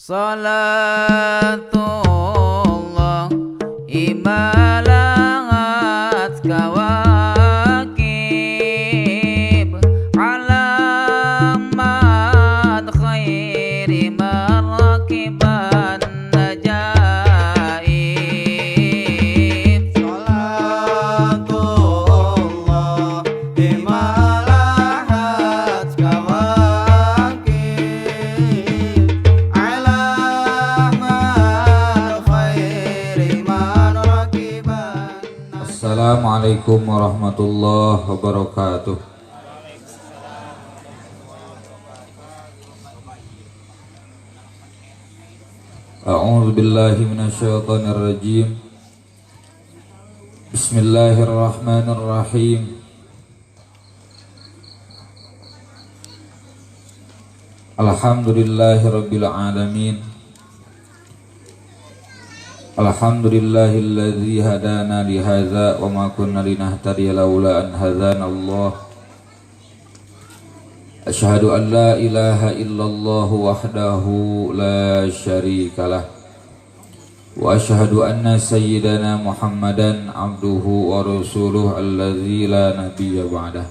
Salatullah ibalagat kawakib ala man khairi marakiban najaib. Salatullah ibalagat kawakib ala man khairi marakiban. Assalamualaikum warahmatullahi wabarakatuh. A'udzu billahi minasyaitonir rajim. Bismillahirrahmanirrahim. Alhamdulillahirabbil alamin. Alhamdulillahilladzi hadana li hadza wa ma kunna linahtadiya laula an hadana Allah. Asyhadu an la ilaha illallah wahdahu la syarikalah wa asyhadu anna sayyidana Muhammadan abduhu wa rasuluhu alladzi la nabiyya ba'dah.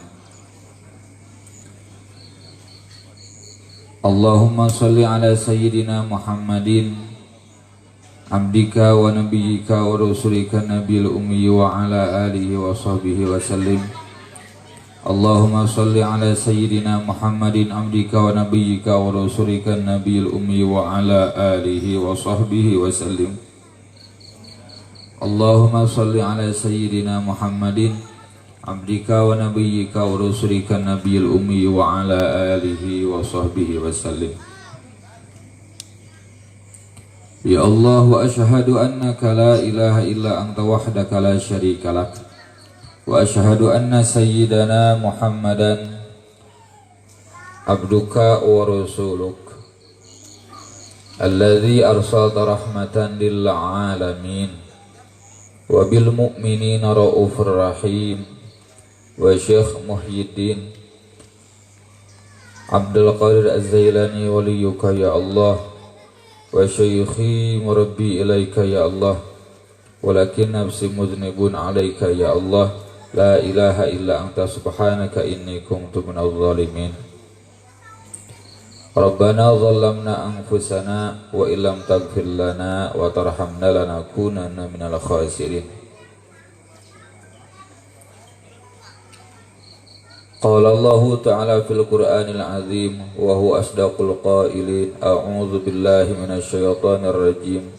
Allahumma shalli ala sayyidina Muhammadin abdika wa nabiyyika wa rasulika nabiyil ummi wa ala alihi wa sahbihi wa sallim. Allahumma shalli ala sayyidina Muhammadin abdika wa nabiyyika wa rasulika nabiyil ummi wa ala alihi wa sahbihi wa sallim. Allahumma shalli ala sayyidina Muhammadin abdika wa nabiyyika wa rasulika nabiyil ummi wa ala alihi wa sahbihi wa sallim. Ya Allah, wa asyhadu annaka la ilaha illa anta wahdaka la syarika lak wa asyhadu anna sayyidana Muhammadan abduka wa rasuluk alladzi arsalta rahmatan lil alamin wa bil mu'minina raufur rahim wa Syekh Muhyiddin Abdul Qadir Az-Zailani waliyuka ya Allah wa syaikhi murabbi ilaika ya Allah walakin nafsi muznibun alaika ya Allah la ilaha illa anta subhanaka inni kuntu minadh dhalimin. Rabbana zalamna anfusana wa illam taghfir lana wa tarhamna lanakunanna minal khasirin. Qala Allahu ta'ala fil Qur'anil azim wa huwa asdaqul qailin. A'udzu billahi minasyaitonir rajim.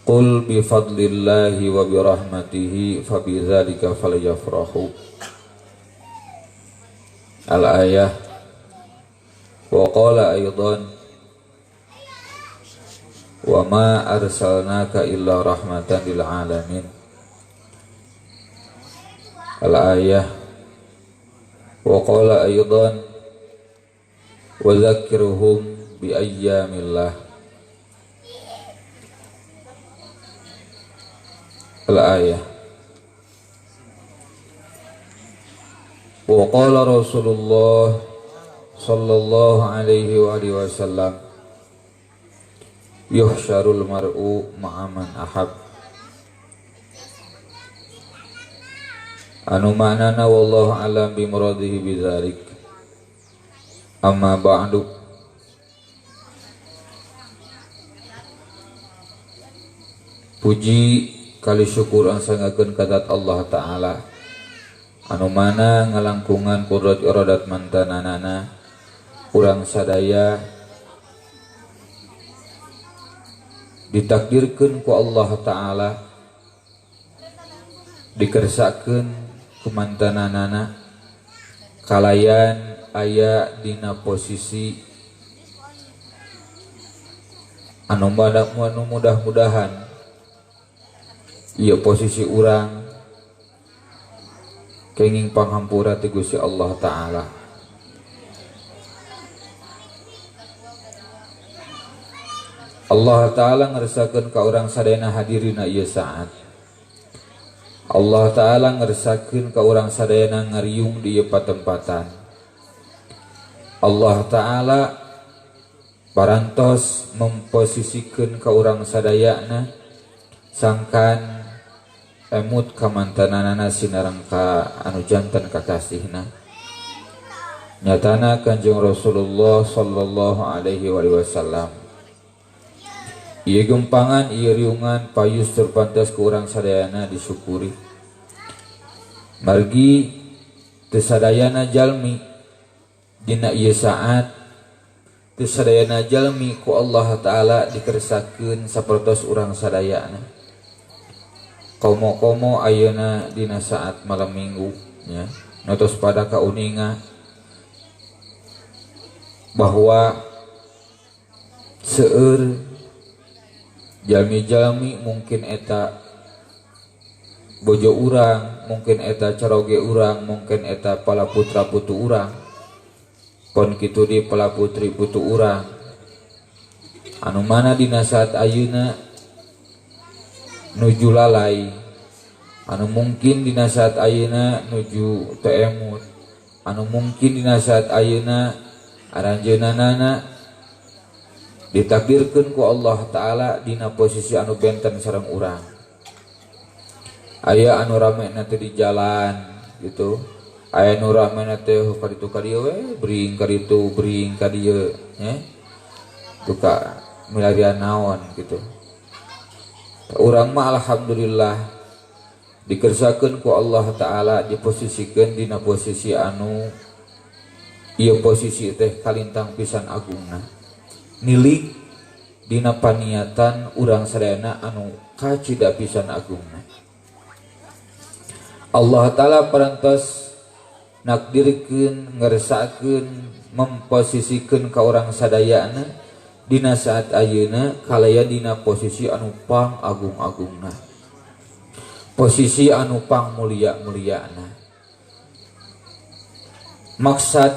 Qul bi fadlillahi wa bi rahmatihi fa bidzalika falyafrahu. Al-ayah. Wa qala aidan wa ma arsalnaka illa rahmatan lil alamin. Al-ayah. Wa qala aidan wa dzakirhum bi ayyamillah. Al-ayah. Wa qala Rasulullah sallallahu alaihi wa alihi wasallam yuhsyarul mar'u ma'a man ahab. Anu ma'nana wallahu alam bi muradihi bidzalik. Amma ba'du. Puji kali syukur angsangakeun ka zat Allah Ta'ala anu mana ngalangkungan kudrat iradat mantananana urang sadaya ditakdirkeun ku Allah Ta'ala dikersakeun kumantananana kalayan aya dina posisi anu mudah-mudahan ieu posisi urang kenging panghampura ti Gusti Allah Ta'ala. Allah Ta'ala ngersakeun ka urang sadayana hadirina ieu saat. Allah Ta'ala ngersakeun ka urang sadayana ngariung di ieu patempatan. Allah Ta'ala parantos memposisikeun ka urang sadayana sangkan emut kamantananana sinareng ka anu janten kakasihna nyatana Kanjeng Rasulullah sallallahu alaihi wasallam. Ieu gempangan ieu riungan payus terpantas ku urang sadayana disyukuri margi teu sadayana jalmi dina ieu saat teu sadayana jalmi ku Allah Ta'ala dikersakeun sapertos urang sadayana. Komo-komo ayeuna dina saat malam minggu nya notos pada kauninga bahwa seueur jalmi-jalmi mungkin eta bojo urang, mungkin eta caroge urang, mungkin eta pala putra putu urang, pon kitu di pala putri putu urang anu mana dina saat ayeuna nuju lalai, anu mungkin dina saat ayeuna nuju teu emut, anu mungkin dina saat ayeuna aranjeunanana ditakdirkeun ku Allah Ta'ala dina posisi anu benten sareng urang. Aya anu ramena teh di jalan gitu, aya nu ramena teh ka ditu ka dieu we, bring ka ditu bring ka dieu nya, duka milarian naon gitu. Urang mah alhamdulillah dikersakeun ku Allah Ta'ala diposisikeun dina posisi anu ieu posisi teh kalintang pisan agungna, nilik dina paniatan urang sadayana anu kacida pisan agungna. Allah Ta'ala parantos nakdirkeun, ngersakeun, memposisikeun ka urang sadayana dina saat ayeuna kalaya dina posisi anu pang agung-agungna, posisi anu pang mulia-muliana. Maksad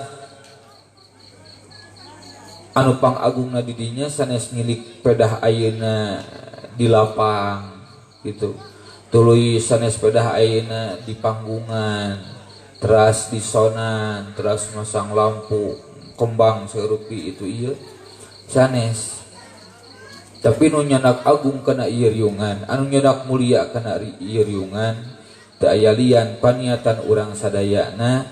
anu pang agungna di dinya sanes ngilik pedah ayeuna di lapang gitu, tuluy sanes pedah ayeuna di panggungan, teras di sonan, teras masang lampu kembang seurupi itu ieu sanes. Tapi nu nyanak agung kana ieu riungan, anu nyanak mulia kana ieu riungan teu aya lian paniatan urang sadayana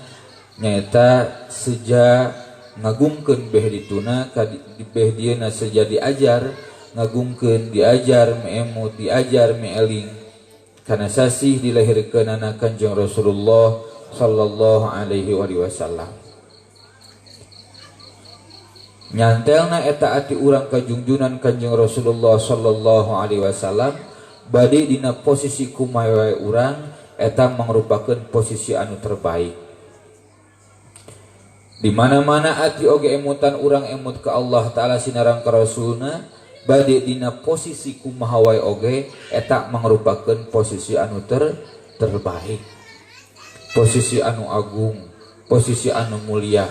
nyaeta seja ngagungkeun beh dituna ka beh dieuna seja diajar ngagungkeun, diajar meemut, diajar meeling kana sasih dilahirkeunana Kanjeng Rasulullah sallallahu alaihi wasallam. Nyantelna eta ati urang kajungjunan Kanjeng Rasulullah sallallahu alaihi wasallam bade dina posisi kumaha wae urang eta mangrupakeun posisi anu terbaik. Di mana-mana ati oge emutan urang emut ka Allah Ta'ala sinarang ka Rasulna bade dina posisi kumaha wae oge eta mangrupakeun posisi anu terbaik, posisi anu agung, posisi anu mulia.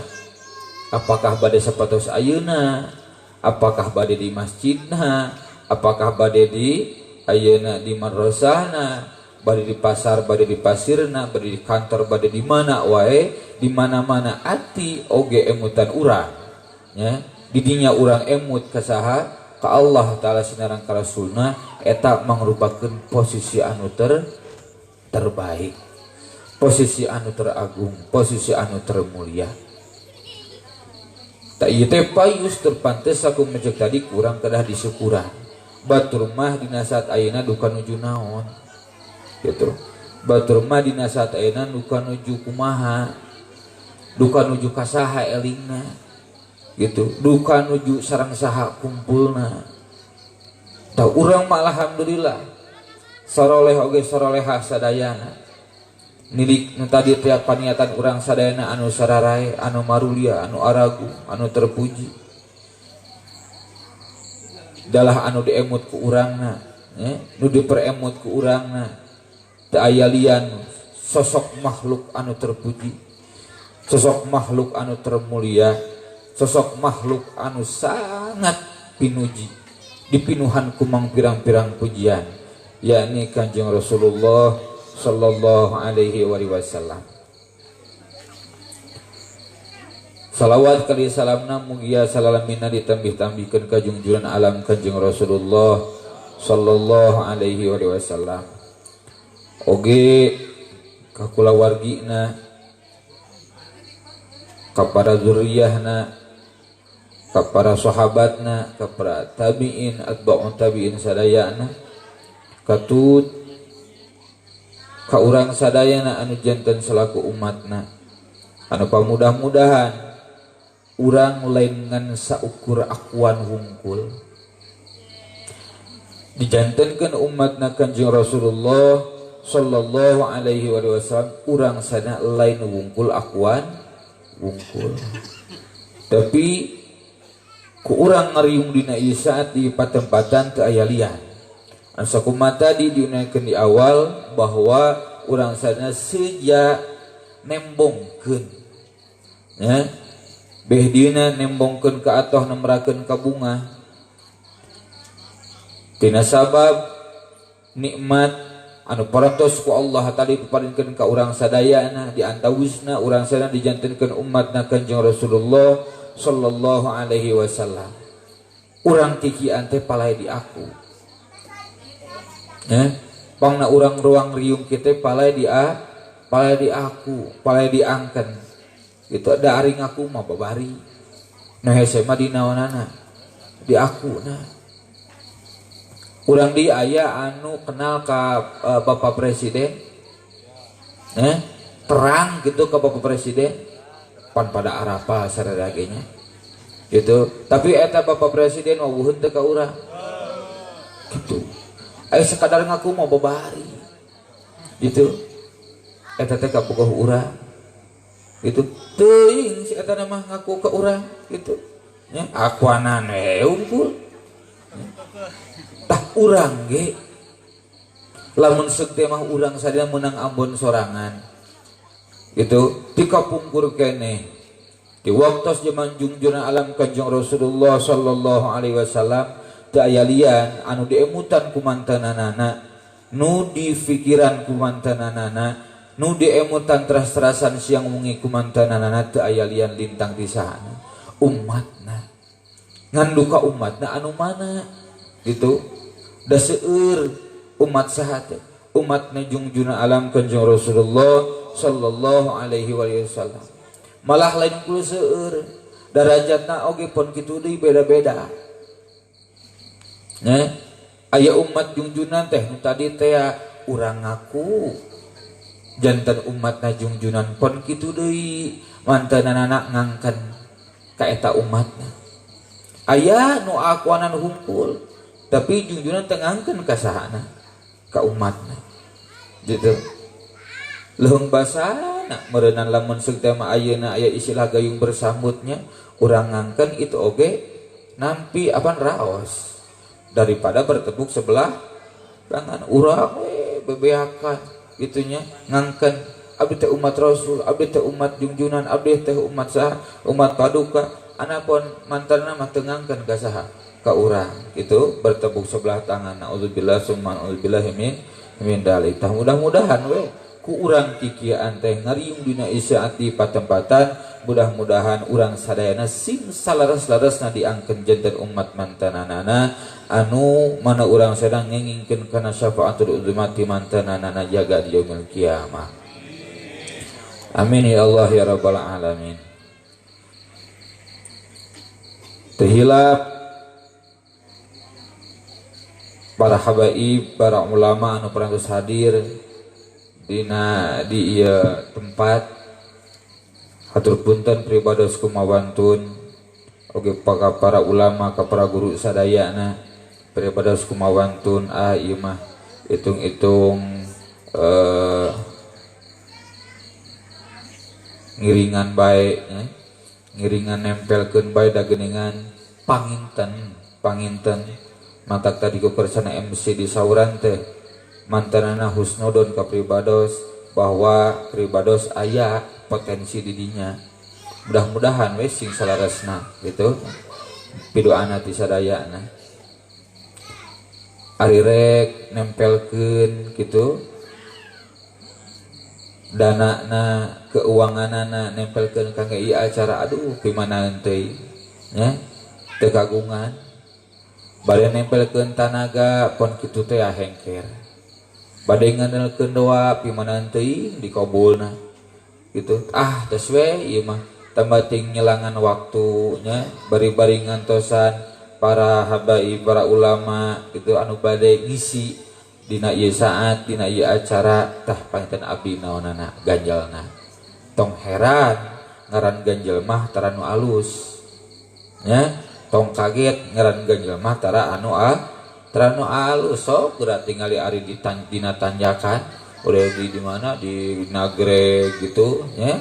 Apakah bade sapatos ayeuna, apakah bade di masjidna, apakah bade di ayeuna di madrasahna, bade di pasar, bade di pasirna, bade di kantor, bade di mana wae, di mana-mana ati oge emutan urang nya, didinya urang emut ka saha, ka Allah Ta'ala sinarang ka Rasulna, eta mangrupakeun posisi anu terbaik, posisi anu teragung, posisi anu termulia. Tak ieu teh payus terpantes aku mejek tadi kurang kedah disyukuran. Batur mah dina saat ayeuna duka nuju naon gitu. Batur mah dina saat ayeuna duka nuju kumaha, duka nuju kasaha elingna gitu, duka nuju sareng saha kumpulna. Tah urang mah alhamdulillah saroleh oge sarolehah sadayana. Nilik nu tadi tiap paniatan urang sadayana anu sararae, anu marulia, anu aragu, anu terpuji. Dalah anu diemut ku urangna, ya, nu diperemut ku urangna. Teu aya lian sosok makhluk anu terpuji, sosok makhluk anu termulia, sosok makhluk anu sangat pinuji, dipinuhan ku mang pirang-pirang pujian, yakni Kanjeng Rasulullah sallallahu alaihi wasallam. Salawat kali salamna mugia salalamina ditambih-tambihkeun ka jungjuran alam Kanjeng Rasulullah sallallahu alaihi wasallam. Oge ka kulawargina, ka para zuriyahna, ka para sahabatna, ka para tabiin atba'un tabiin sadayana, katut ka urang sadayana anu janten selaku umatna. Anu pamudah-mudahan urang lain ngan saukur akuan hungkul dijantenkeun umatna Kanjeng Rasulullah sallallahu alaihi wasallam, urang sana lain wungkul akuan wungkul, tapi ku urang ngariung dina ieu saat di patempatan teu aya lian. Anu sakumaha tadi diunaikeun di awal bahwa urang sana seja nembongkeun ya, beh dina nembongkeun ka atoh nemrakeun ka bunga tina sabab nikmat anu parantos ku Allah tadi diparinkeun ka urang sadayana, di antawisna urang sadayana dijantenkeun umatna Kanjeng Rasulullah sallallahu alaihi wasallam. Urang kikian teh palai di aku ya, pangna urang ruang riung kita palai di a, palai di aku, palai di angken itu ada ari ngaku mah babari nah hese mah dinaonana di aku. Nah urang di aya anu kenal ka Bapak Presiden terang gitu ke Bapak Presiden pan pada arapa saradagenya gitu, tapi eta Bapak Presiden wawuhun teu ka urang gitu, aya sekadar ngaku mah babari gitu, eta teh kabogoh urang gitu, teuing si eta mah ngaku ke urang gitu nya, akuanan we unggul tah urang ge lamun seuk teh mah urang sadaya meunang Ambon sorangan gitu ti kapungkur keneh di waktos zaman jungjungan alam Kanjeng Rasulullah sallallahu alaihi wasallam teu aya lian anu diemutan ku mantananana, nu dipikiran ku mantananana, nu diemutan teras-terasan siang wengi ku mantananana, teu aya lian lintang di sahana umatna, ngan duka umatna anu mana gitu, da seueur umat saha teh umatna jungjungan alam Kanjeng Rasulullah sallallahu alaihi wasallam, malah lain kudu seueur darajatna oge pon kitu deui beda-beda nya. Aya umat jungjunan teh nu tadi teh urang ngaku jantan umatna jungjunan pon kitu deui mantananana ngangken ka eta umatna. Aya nu akuanan hungkul tapi jungjunan teh ngangken ka sahana, ka umatna gitu. Leuheung basana meureunnan lamun seuk teh mah ayeuna aya istilah gayung bersambutnya, urang ngangken itu oge nampi apan raos daripada bertepuk sebelah tangan. Urang we bebeakan gitunya ngangken abdi teh umat Rasul, abdi teh umat jungjunan, abdi teh umat saha, umat paduka, anapun mantanna mah teu ngangken ka saha, ka urang gitu, bertepuk sebelah tangan. Naudzubillah summa naudzubillah min dalik. Tah mudah-mudahan we ku urang kikiaan teh ngariung dina isaat di patempatan, mudah-mudahan urang sadayana sing salaras-larasna diangkeun janten umat mantananana anu mana urang sedang ngengingkeun kana syafaatul uzma ti mantananana jaga di yaumil kiamah. Amin ya Allah ya rabbal alamin. Teu hilap para habaib, para ulama anu parantos hadir dina di ieu tempat, hatur punten pribados kumawantun oge para ulama ka para guru sadayana pribados kumawantun. Ah ieu mah hitung-hitung ngiringan bae, ngiringan nempelkeun bae da geuningan panginten, panginten matak tadi ku kersana MC di sauran teh mantanana husnudon ka pribados bahwa pribados aya potensi di dinya, mudah-mudahan we sing salaresna gitu pidoana ti sadayana ari rek nempelkeun gitu. Danana keuanganana nempelkeun kangge ieu acara aduh pimanaeun teuing nya teu kagungan. Bade nempelkeun tanaga pon kitu teh hengker. Bade ngandelkeun doa pimanaeun teuing dikabulna gitu. Ah geus we ieu mah tambah ting nyelangan waktunya bari-bari ngantosan para habaib para ulama gitu anu bade ngisi dina ieu saat dina ieu acara tah panginten abdi naonana ganjelna. Tong heran ngaran ganjel mah tara nu alus nya, tong kaget ngaran ganjel mah tara anu tara nu alus. Sok geura tingali ari di dina tanjakan udah di mana di Nagreg gitu nya.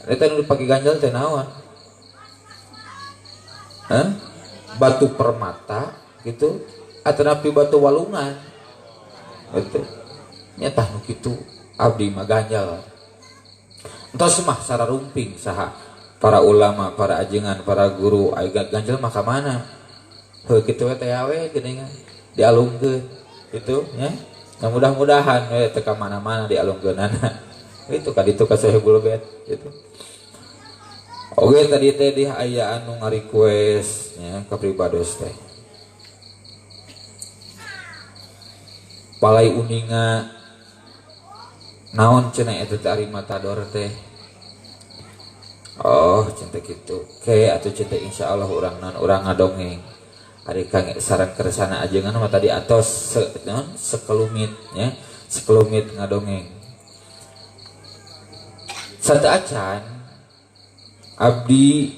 Eta nu dipake ganjel teh naon? Hah? Batu permata gitu atanapi batu walungan gitu nya tah nu kitu abdi mah ganjel. Entos mah sararumping saha para ulama, para ajengan, para guru aya ganjel mah ka mana? Heuh kitu we teh we geuningan dialungkeun gitu nya. Nah, mudah-mudahan we teu ka mana-mana dialungkeunana. Itu ka ditu ka Sohibul Bait gitu. Oke tadi teh di aya anu ngarequest nya ka pribados teh. Palai uninga naon cenah eta teh ari matador teh. Oh cinta kitu. Ke atuh cinta insyaallah urang naon urang ngadongeng. Ari kang sareng kersana ajengan mah tadi atos naon sekelumit nya, sekelumit ngadongeng. Sateuacan abdi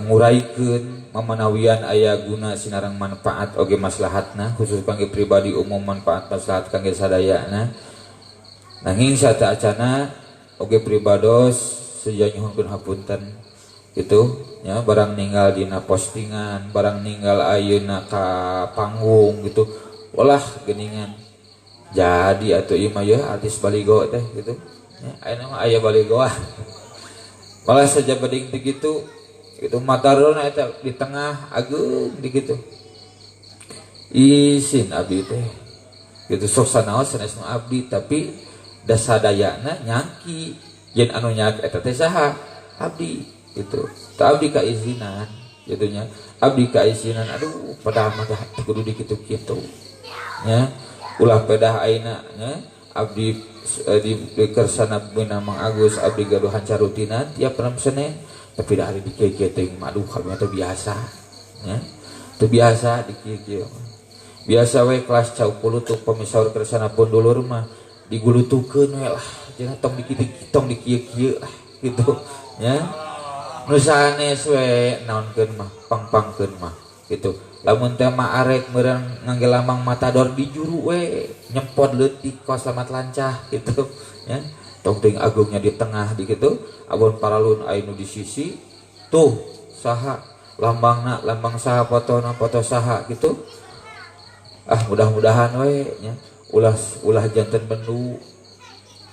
nguraikeun mamanawian aya guna sinareng manfaat oge maslahatna khusus kangge pribadi umum manfaat maslahat kangge sadayana. Nanging sateuacana oge pribados seja nyuhunkeun hapunten gitu nya, barang ninggal dina postingan, barang ninggal ayeuna ka panggung gitu ulah geuningan jadi atuh ieu mah yeuh artis baligo teh gitu nya, ayeuna mah aya baligoan. Malah saja beding teh gitu itu matadorna eta di tengah ageung di gitu isin abdi teh gitu sok sanaos sanes nu abdi tapi dasadayana nyangki yen anu nyak eta teh saha abdi gitu. Tah abdi kaizinan gitu nya, abdi kaizinan aduh padahal mah teh kudu dikitu-kitu nya, ulah pedah ayeuna nya abdi di kersana bina Mang Agus abdi gaduhan carutinan tiap malam Senin tapi dah hari di kieu-kieu teh mah aduh kami teh biasa nya, teu biasa di kieu-kieu biasa we kelas cau kulutuk pamisaur kersana pun dulur mah digulutukeun we lah jangan tong dikitu tong di kieu-kieu lah gitu nya. Nu sanes we naonkeun mah pangpangkeun mah gitu. Lamun teh mah arek meureun ngangge lambang matador di juru we nyempot leutik kos selamat lancah gitu nya. Tong teuing agungnya di tengah di gitu abon paralun aya nu di sisi tuh saha lambangna lambang saha fotona foto saha gitu. Ah mudah-mudahan we nya ulah janten bendu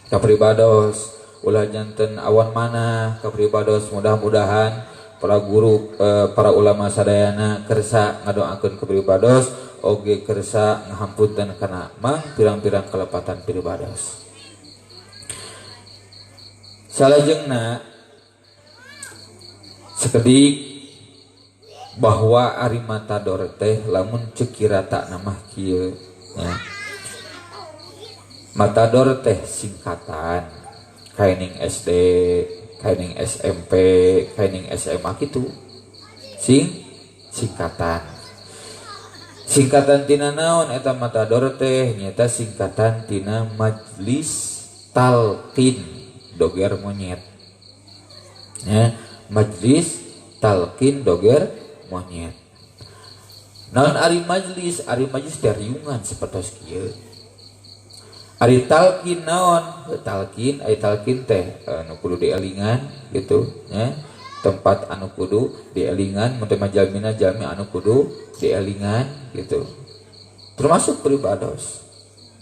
kapribados, ulah janten awan mana kapribados. Mudah-mudahan para guru, para ulama sadayana kersa ngadoakeun kapribados oge kersa ngahampunten kana mang pirang-pirang kelepatan pribados. Salajengna sekedik bahwa ari matador teh lamun ceuk kirata mah kieu nya. Matador teh singkatan kaining SD, kaining SMP, kaining SMA gitu. Singkatan. Singkatan tina naon eta matador teh nyata singkatan tina majlis talqin doger monyet. Ya, majlis talqin doger monyet. Naon ari majlis? Ari majlis teh riungan sapertos kieu. Ari talqin naon? Talqin, ari talqin teh nu kudu dielingan gitu nya. Tempat anu kudu dielingan, mun teh mah jalmina jalmi anu kudu dielingan gitu. Termasuk pribados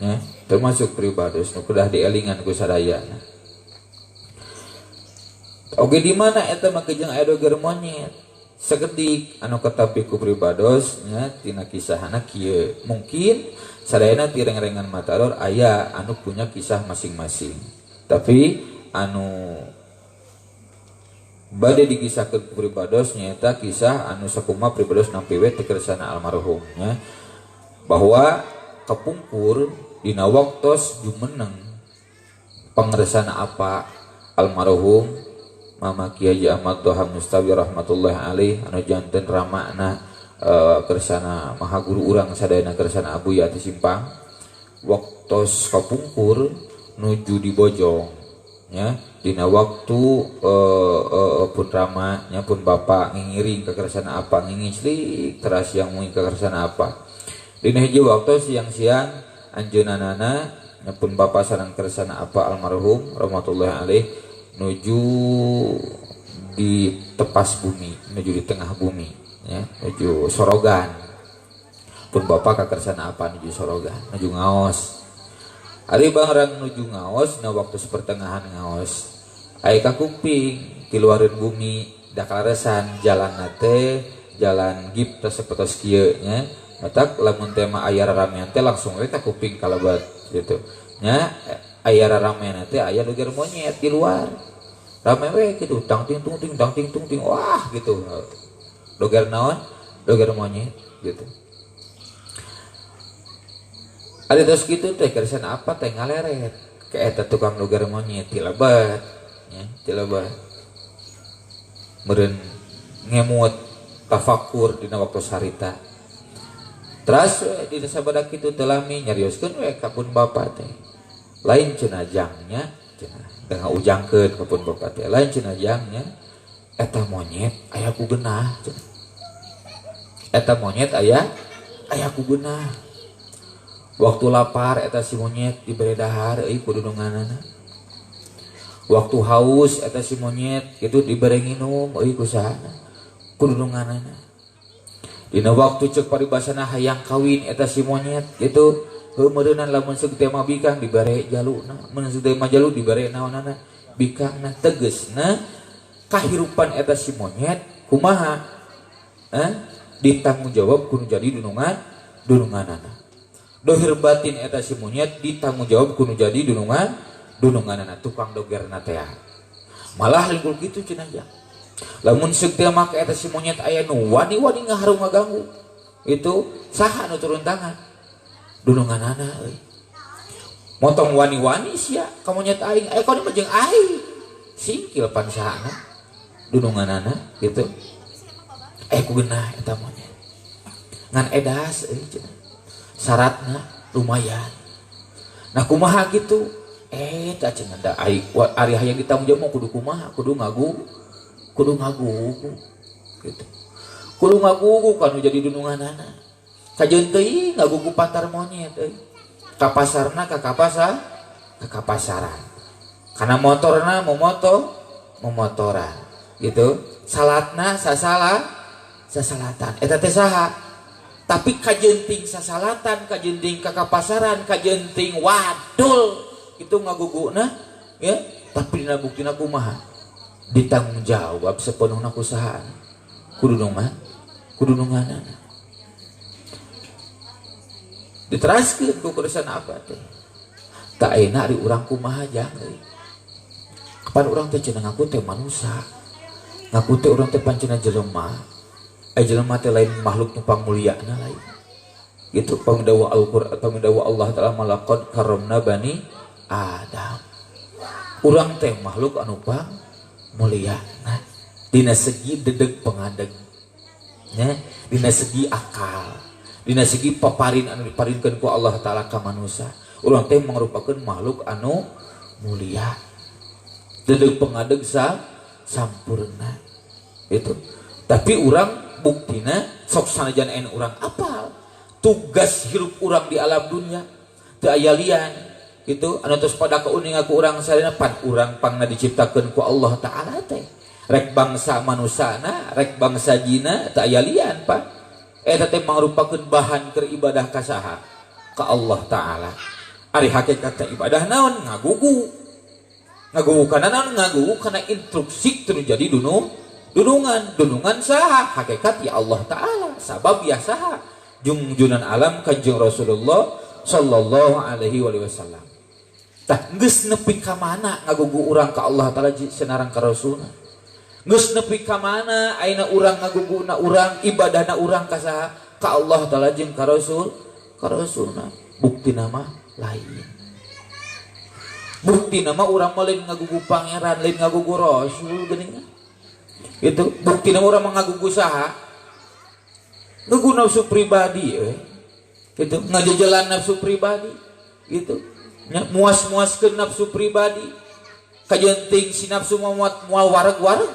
nya, termasuk pribados nu kudu dielingan ku sadayana. Oge di mana eta mah jeung aya doger monyet. Sekedik anu ketapi ku pribados nya tina kisahana kieu. Mungkin sadayana ti reng-rengan matador aya anu punya kisah masing-masing. Tapi anu bade dikisahkeun ku pribados nyaeta kisah anu sakumaha pribados nampi we teu kersana almarhum nya, bahwa kepungkur dina waktos jumeneng pangersana apa almarhum Mama Kiai Ahmad Toha Mustawi rahmatullahi alaih anu janten ramana kersana maha guru urang sadayana kersana Abuya ti Simpang waktos kapungkur nuju di Bojong nya dina waktu pun rama nya pun bapak ngingiring ka kersana apa ngingislik teras yang mungkin ka kersana apa dina hiji waktu siang-siang anjeunana nya pun bapak sareng kersana apa almarhum rahmatullahi alaih nuju di tepas bumi nuju di tengah bumi ya nuju sorogan pun bapak ka kersana apa nuju sorogan nuju ngaos ari barang nuju ngaos na waktu sepertengahan ngaos aya ka kuping tiluareun bumi da kaleresan jalanna teh jalan gip teh sapertos kieu nya matak lamun teh mah aya raramean teh langsung we ka kuping kalebat gitu nya aya raramean teh aya luger monyet di luar rame we kitu tang ting tung ting tang ting tung ting wah gitu doger naon doger monyet gitu. Ada terus gitu teh kersan apa teh ngaleret ke eta tukang doger monyet tilebat nya tilebat meureun ngemut tafakur dina waktu sarita teras we dina sabada kitu teu lami nyarioskeun we ka pun bapa teh lain cenah jangnya cenah tengah ujangkeun ka pun bapa teh lain cenah jangnya eta monyet aya ku geunah cenah eta monyet aya ku geunah. Waktu lapar eta si monyet dibere dahar euy ku dununganana. Waktu haus eta si monyet kitu dibere nginum euy ku sahana ku dununganana. Dina waktu ceuk paribasana hayang kawin eta si monyet kitu heuh meureunan lamun seuk teh mah bikang dibere jaluna, mun seuk teh mah jalu dibere naonana bikangna. Tegesna kahirupan eta si monyet kumaha? Ditanggung jawab kudu jadi dunungan dununganana. Dohir batin eta si monyet ditanggung jawab kudu jadi dunungan dununganana tukang dogerna teh. Malah linggul kitu cenah ja. Lamun seuk teh mah eta si monyet aya nu wani-wani ngaharu ngaganggu. Itu saha nu turun tangan? Dununganana euy. Motong wani-wani sia ka monyet aing, aya kau mah jeung aing. Singkil pan sahana dununganana gitu. Ku geunah eta monyet. Ngan edas euy cenah. Syaratna lumayan. Nah kumaha gitu? Tah cenah da ai ari hayang ditanggung jawab kudu kumaha? Kudu ngagugu gitu. Kudu ngagugu kanu jadi dununganana. Kajeun teuing ngagugu pantar monyet euy. Ka pasarna ka kapasaran. Kana motorna momotoran gitu. Salatna sasalatan. Eta teh saha? Tapi kajenting sasalatan, kajenting kakapasaran, kajenting wadul itu ngaguguna ya, tapi dina buktina kumaha? Ditanggung jawab sepenuhna ku saha? Ku dununganana. Diteraskeun ku keresan apa teh? Tak enak di urang kumaha jang euy. Kapan urang teh cenah ngaku teh manusa. Ngaku teh urang teh pancena jelema. Jelema teh lain makhluk nu pamuliana lain. Gitu pangdawa Al-Qur'an, pangdawa Allah Ta'ala malaqad karramna bani Adam. Urang teh makhluk anu pamuliana dina segi dedeg pengadeg. Nya, dina segi akal, dina segi paparin anu diparinkeun ku Allah Ta'ala ka manusa. Urang teh mangrupakeun makhluk anu mulia. Dedeg pengadeg sampurna. Itu. Tapi urang buktina sok sanajan en urang apal tugas hirup urang di alam dunia teu aya lian gitu anu tos pada kauninga ku urang sadayana pan urang pangna diciptakeun ku Allah Ta'ala teh rek bangsa manusana rek bangsa jina teu aya lian pak eta teh mangrupakeun bahan keur ibadah ka saha ka Allah Ta'ala. Ari hakikat teh ibadah naon ngagugu ngagugu kana naon ngagugu kana instruksi teu jadi dunungan saha hakikat ya Allah Ta'ala sabab ya saha jungjunan alam Kanjeng Rasulullah sallallahu alaihi wasallam. Tah geus nepi ka mana ngagugu urang ka Allah Taala senarang ka Rasulna. Geus nepi ka mana ayeuna urang ngaguguna urang ibadahna urang ka saha? Ka Allah Taala jeung ka Rasul, ka Rasulna. Buktina mah lain. Buktina mah urang mah lain ngagugu pangeran, lain ngagugu Rasul geuning. Itu buktina mah urang mah ngagugu saha? Ngagugu nafsu pribadi we. Gitu, ngajejelan nafsu pribadi gitu. Muas-muaskeun nafsu pribadi. Kajenting si nafsu mah moal wareg-wareg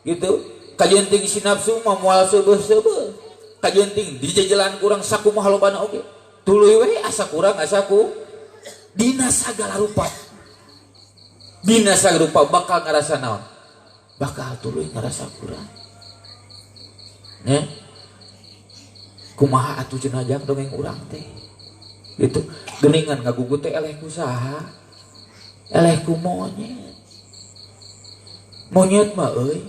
gitu. Kajenting si nafsu mah moal seubeuh-seubeuh. Kajenting dijejelan kurang sakumaha lobana oge. Tuluy we asa kurang asa ku dina sagala rupa. Dina sagala rupa bakal ngarasa naon? Bakal tuluy ngarasa kurang. Nya. Kumaha atuh cenah jang dongeng urang teh. Gitu. Geningan ngagugu teh eleh ku saha? Eleh ku monyet. Monyet mah euy.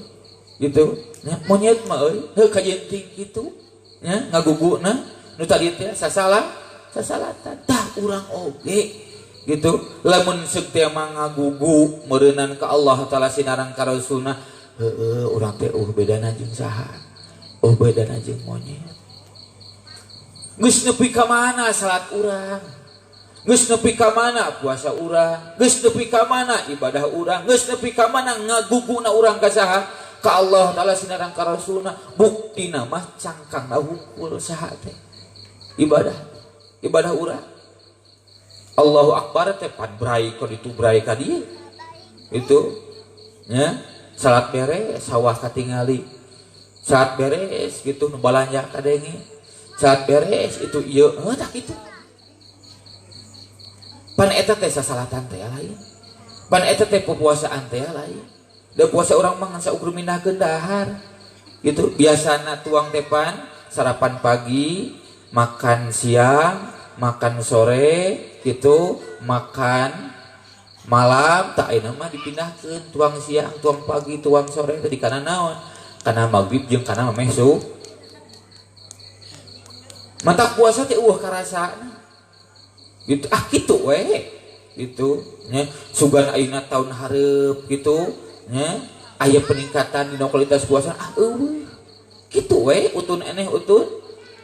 Gitu. Nya, monyet mah euy, heuh kajenting kitu. Nya, ngaguguna nu tadi teh sasalah, sasalatan. Tah urang oge gitu. Lamun seuk teh mah ngagugu meureunan ka Allah Taala sinarang ka Rasulna, heueuh urang teh bedana jeung saha? Bedana jeung monyet. Geus nepi ka mana salat urang? Geus nepi ka mana puasa urang? Geus nepi ka mana ibadah urang? Geus nepi ka mana ngaguguna urang ka saha? Ka Allah Taala sinarang ka Rasulna. Buktina mah cangkangna hungkul saha teh? Ibadah. Ibadah urang. Allahu Akbar teh pan brai ka ditu brai ka dieu. Itu nya, salat beres sawah katingali. Salat beres gitu nu balanja kadenge. Saat beres itu ieu heuh tah kitu. Pan eta teh sasalatan teh lain. Pan eta teh pupuasaan teh lain. Da puasa urang mah ngan saukur mindahkeun dahar. Gitu biasana tuang teh pan sarapan pagi, makan siang, makan sore gitu, makan malam tak ayeuna mah dipindahkeun tuang siang, tuang pagi, tuang sore teh di kana naon? Kana maghrib jeung kana mameh subuh. Mata puasa teh eueuh karasana. Gitu ah kitu we. Gitu nya sugan ayeuna tahun hareup gitu nya aya peningkatan dina kualitas puasa ah eueuh. Kitu we utun eneh utun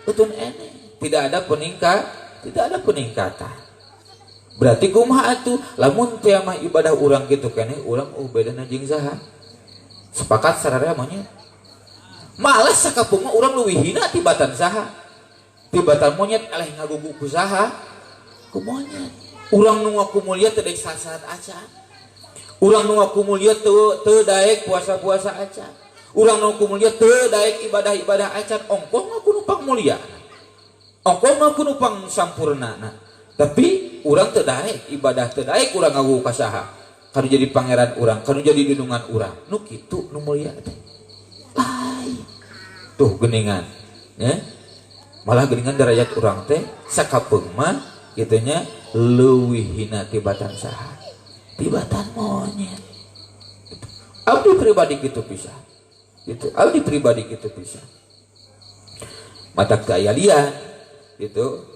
utun eneh. Tidak ada peningkat, tidak ada peningkatan. Berarti kumaha atuh lamun teh mah ibadah urang kitu keneh urang oh bedana jeung saha? Sepakat sararea monyet. Malah sakapeung mah urang leuwih hina tibatan saha? Tibatan monyet eleh ngagugu ku saha? Ku monyet. Urang nu ngaku mulia teu daek saat-saat acan. Urang nu ngaku mulia teu daek puasa-puasa acan. Urang nu ngaku mulia teu daek ibadah-ibadah acan. Ongkoh ngaku nu pang mulia. Ongkoh ngaku nu pang sampurnana. Tapi urang teu daek ibadah teu daek urang ngagugu ka saha? Kanu jadi pangeran urang, kanu jadi dunungan urang. Nu kitu nu mulia teh. Lain. Tuh geningan, ya. Malah geningan derajat urang teh sakapeung mah gitunya leuwih hina tibatan saha? Tibatan monyet. Gitu. Abdi pribadi kitu pisan. Gitu. Abdi pribadi kitu pisan. Matak teu aya lian gitu.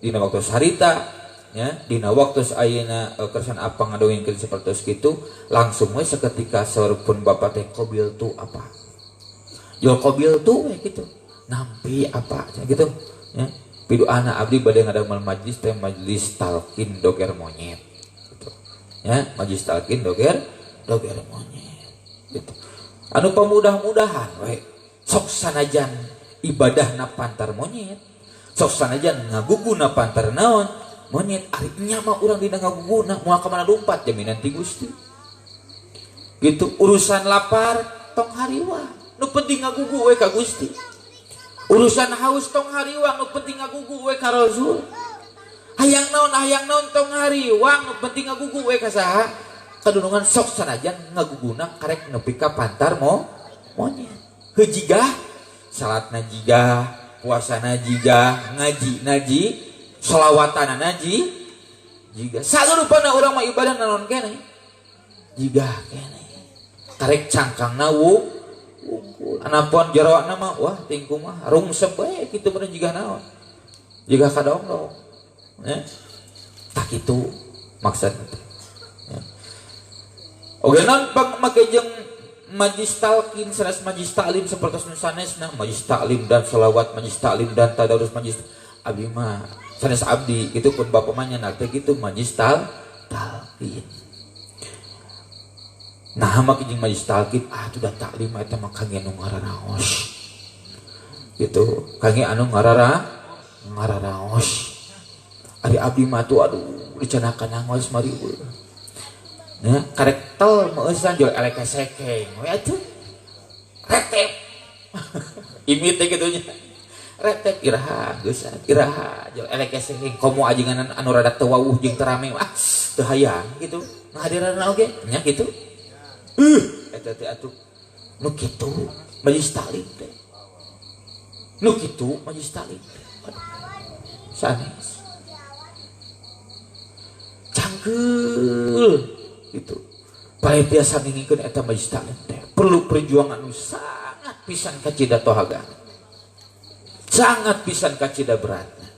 Dina waktu harita nya, dina waktu ayeuna kersan apa ngadongengkeun sapertos kitu langsung we seketika saurpun bapak teh qabil tu apa? Jol qabil tu we gitu. Nampi apa gitu ya. Piduana abdi bade ngadamel majlis teh majlis talqin doger monyet gitu. Ya, majlis talqin doger monyet gitu. Anu pamudah-mudahan we sok sanajan ibadahna pantar monyet. Sok sanajan ngaguguna pantar naon? Monyet ari nya mah urang dina ngaguguna moal ka mana lumpat jaminan ti Gusti. Gitu urusan lapar tong hariwang nu penting ngagugu we ka Gusti. Urusan haus tong hariwang nu penting ngagugu we ka Rasul. Hayang naon tong hariwang nu penting ngagugu we ka saha? Kadunungan sok sanajan ngaguguna karek nepi ka pantar monyet. Heuh jigah salatna jigah, puasana jigah, ngaji naji, sholawatana naji jigah. Sagarupana urang mah ibadah naon keneh? Jigah keneh. Karek cangkangna wungkul. Anapun jeroana mah wah tingku mah rungsep we kitu meureun jigah naon? Jigah kadongdong. Ya. Tak kitu. Maksudna teh. Ya. Oge non pang make jeung majlis talqin sanes majlis taklim sapertos nu sanesna, majlis taklim dan selawat, majlis taklim dan tadarus, majlis abdi mah sanes abdi itu pun bapak mah nyandak teh gitu majlis talqin. Nah make jeung majlis talqin ah tuh da taklim eta mah kangge nu ngararaos. Gitu, kangge anu ngararaos. Ari abdi mah tuh aduh dicanakan nangos mari we. Nya karek tel meueusan jual elek sekeng we atuh. Retep. Imit teh kitu nya. Retep iraha geus iraha jual elek sekeng komo ajenganan anu rada teu wawuh jeung teu rame ah teu hayang gitu. Ngahadiranna oge nya kitu. Eta teh atuh nu kitu majelis taklim teh. Nu kitu majelis taklim teh. Aduh. Sanes. Cangkeul gitu. Paling biasa ngingikeun eta majelis taklim teh. Perlu perjuangan nu sangat pisan kacida tohaga. Sangat pisan kacida beratna.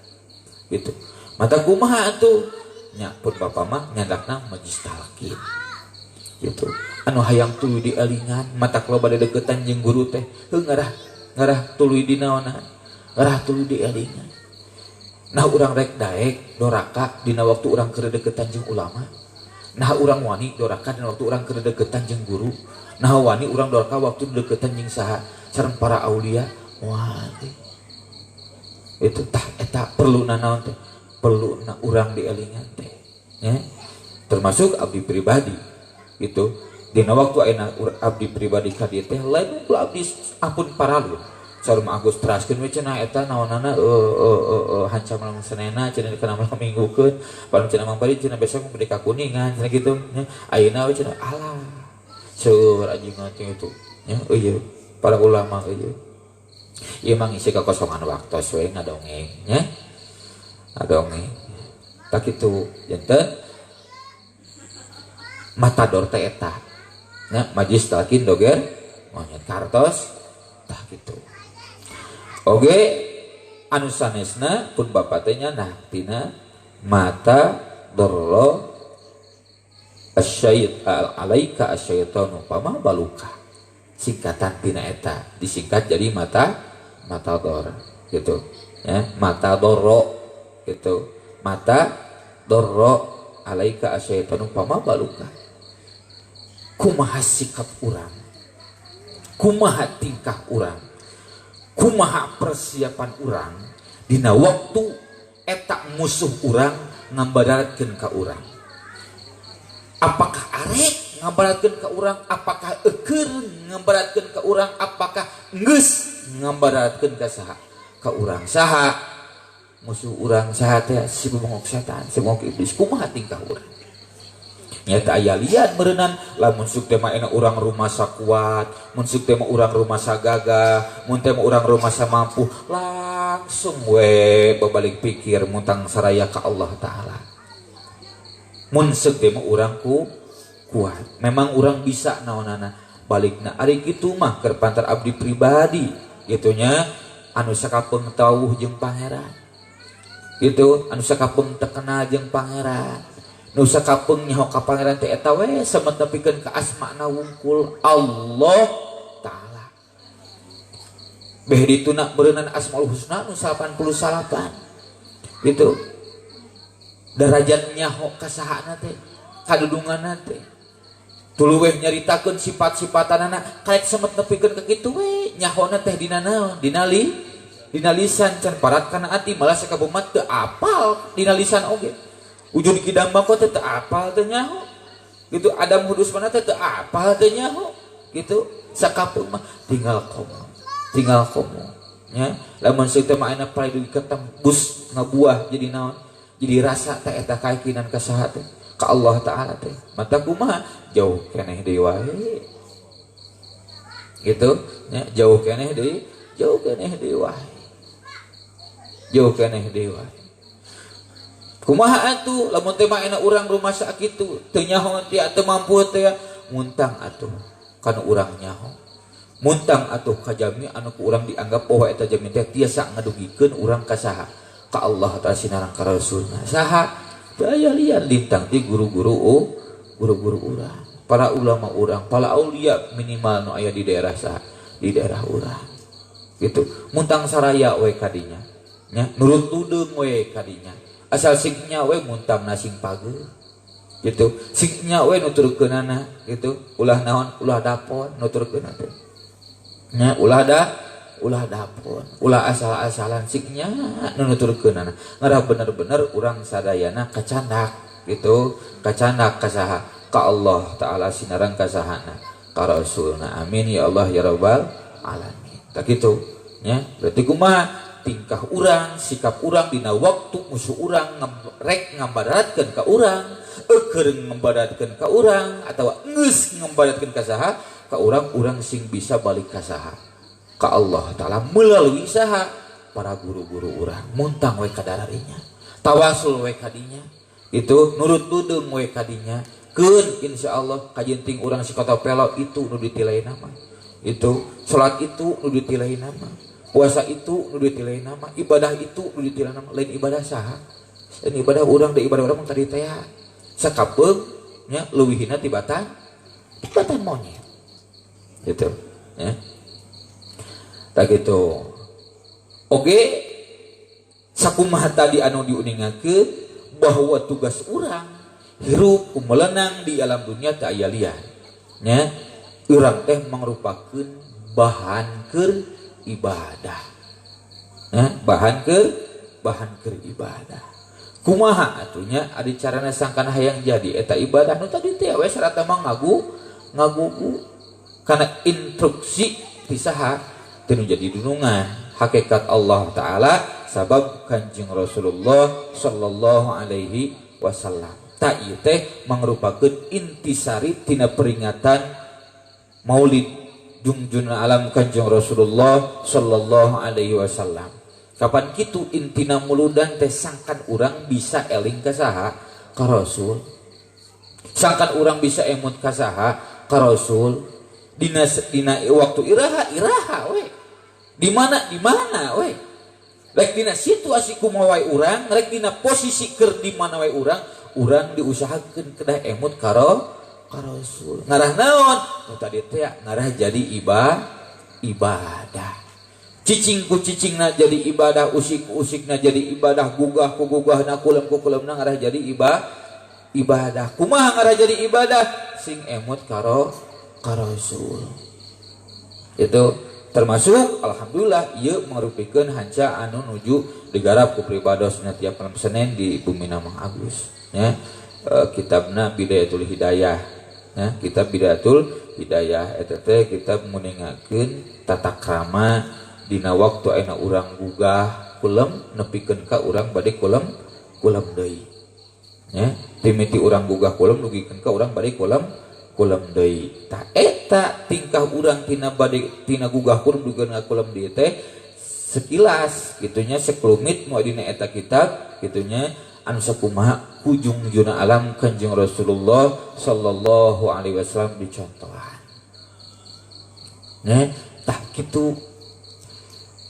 Gitu. Mata kumaha atuh? Nya pun bapa mah nyandakna majelis talqin. Gitu. Anu hayang tuluy dielingan, mata kalau bade deketan jeung guru teh, heuh ngarah tuluy dinaonan, ngarah tuluy dielingan. Nah urang rek daek doraka dina waktu urang keur deketan jeung ulama. Nah urang wani doraka dina waktu urang keur deketan jeung guru. Nah wani urang doraka waktu deketan jeung saha sareng para aulia. Wah teh. Itu tah eta perlu nanaon teh? Perlu na urang dielingan teh. Ya. Termasuk abdi pribadi gitu. Dina waktu ayeuna abdi pribadi ka dieu teh lain ku abdi ampun paralun. Saur mah Agus teraskeun we cenah eta naonana hanca malam Senena cenah kana malam Minggukeun, paling cenah Mang Pari cenah besok bade ka Kuningan cenah kitu nya. Ayeuna we cenah alah seueur anjing teh itu nya eueuh para ulama eueuh. Ieu mah ngisi kakosongan waktos we ngadongeng nya. Ngadongeng. Tak kitu janten matador teh eta. Nya majlis talqin doger monyet kartos tah kitu. Oge anu sanesna pun bapa teh nya nah tina mata dorro asyait alaika asyaitanu pama baluka. Singkatan tina eta disingkat jadi mata dor gitu ya, mata dorro gitu, mata dorro alaika asyaitanu pama baluka. Kumaha sikap urang, kumaha tingkah urang, kumaha persiapan urang dina waktu eta musuh urang ngambadaratkeun ka urang. Apakah arek ngambadaratkeun ka urang, apakah eukeur ngambadaratkeun ka urang, apakah geus ngambadaratkeun ka saha? Ka urang saha? Musuh urang saha teh si bongok setan, si bongok iblis. Kumaha tingkah urang? Nyata aya lian meureunan lamun suk teh mah enak urang rumasa kuat, mun suk teh mah urang rumasa gagah, mun teh mah urang rumasa mampu, langsung we babalik pikir muntang saraya ka Allah Ta'ala. Mun suk teh mah urang ku kuat, memang urang bisa naonana balikna. Ari kitu mah keur pantar abdi pribadi gitunya anu sakapeung tawuh jeung pangeran. Gitu, anu sakapeung teu kenal jeung pangeran. Nu sakapeung nyaho ka pangeran teh eta we semet nepikeun ka asmana wungkul Allah Ta'ala. Beh dituna beureunan Asmaul Husna nu 89. Gitu. Darajat nyaho ka sahana teh, kadudunganna teh. Tuluy weh nyaritakeun sifat-sifatanana, karek semet nepikeun ka kitu we nyahona teh dina naon? Dina dina lisan can parat kana ati, malah sakabumat teu apal dina lisan oge. Ujung kidam bako teh teu apal teh nyaho. Gitu Adam hudus mana teh teu apal teh nyaho. Gitu sakapeung mah tinggal komo. Tinggal komo nya. Lamun seung teh mah ayeuna paling ketembus ngabuah jadi naon? Jadi rasa teh eta kayakinan ka saha teh? Ka Allah Ta'ala teh. Mata kumaha? Jauh keneh deui wae. Gitu nya, jauh keneh deui, jauh keneh deui wae. Jauh keneh deui wae. Kumaha atuh lamun teh mah enak urang rumah sakitu teu nyaho teh teu mampu teh muntang atuh kana urang nyaho. Muntang atuh ka jami anu ku urang dianggap bahwa eta jami teh tiasa ngadugikeun urang ka saha? Ka Allah Ta'ala sinarang ka Rasulna. Saha? Teu aya lian lintang ti guru-guru guru-guru urang, para ulama urang, para aulia minimal nu aya di daerah saha, di daerah urang. Gitu. Muntang saraya we kadinya. Nya, nurut tudeung we kadinya. Asal singnya we muntangna sing pageuh. Gitu. Singnya we nuturkeunana gitu. Ulah naon, ulah dapon nuturkeunna teh. Nya, ulah dapon, ulah asal-asalan singnya nu nuturkeunana. Ngarah bener-bener urang sadayana kacandak gitu, kacandak ka saha? Ka Allah Ta'ala sinareng ka sahana? Ka Rasulna. Amin ya Allah ya Rabbal alamin. Tak kitu nya. Berarti kumaha tingkah urang, sikap urang dina waktu musuh urang rek ngambadaratkeun ka urang, keur ngambadaratkeun ka urang atawa geus ngambadaratkeun ka saha? Ka urang, urang sing bisa balik ka saha? Ka Allah Ta'ala melalui saha? Para guru-guru urang. Muntang we kadararinya, tawasul we kadinya, itu nurut tudeung we kadinya. Keun insyaallah kajenting urang si kota pelo itu nu ditilai nama, itu salat itu nu ditilai nama, puasa itu nu ditilai nama, ibadah itu nu ditilai nama, lain ibadah saha, lain ibadah urang, da ibadah urang tadi teh sakapeung nya leuwihina tibatan tibatan monyet gitu ya. Tak gitu. Oke, sakumaha tadi anu diuningakeun bahwa tugas urang hirup kumelenang di alam dunia teh aya lian nya, urang teh mangrupakeun bahan keur ibadah nya, bahan keur ibadah. Kumaha atunya adi carana sangkan hayang jadi eta ibadah nu tadi teh we syaratna mah ngagugu kana instruksi ti saha? Teu jadi dunungan hakikat Allah Ta'ala sabab Kanjeng Rasulullah sallallahu alaihi wasallam. Tak ieu teh mangrupakeun intisari tina peringatan Maulid Jungjun Alam Kanjeng Rasulullah sallallahu alaihi wasallam. Kapan kitu intina muludan teh sangkan urang bisa eling ka saha? Ka Rasul. Sangkan urang bisa emut ka saha? Ka Rasul. Dina dina waktu iraha iraha we. Di mana di mana we. Rek dina situasi kumaha wae urang, rek dina posisi keur di mana wae urang, urang diusahakeun kedah emut ka Rasul. Ngarah naon? Nu tadi teh ngarah jadi ibadah. Cicing ku cicingna jadi ibadah, usik ku usikna jadi ibadah, gugah ku gugahna, kulem ku kulemna ngarah jadi ibadah. Kumaha ngarah jadi ibadah? Sing emut ka Rasul. Itu termasuk alhamdulillah ieu merupakan hanca anu nuju digarap ku pribadosna tiap malam Senin di Bumi Namang Agus ya. Kitabna Bidayatul Hidayah ya, kitab Bidayatul Hidayah eta teh kitab nguningakeun tata krama dina waktu ayeuna urang gugah kulem nepikeun ka urang bade kulem kulem deui ya, timiti urang gugah kulem dugikeun ka urang bade kulem kulem deui. Tah eta tingkah urang tina bade tina gugah kulem dugikeun ka kulem deui teh sekilas gitunya, sekelumit mau dina eta kitab gitunya, anu sakumaha hujung juna alam Kanjeng Rasulullah sallallahu alaihi wasallam dicontohan. Nya tah kitu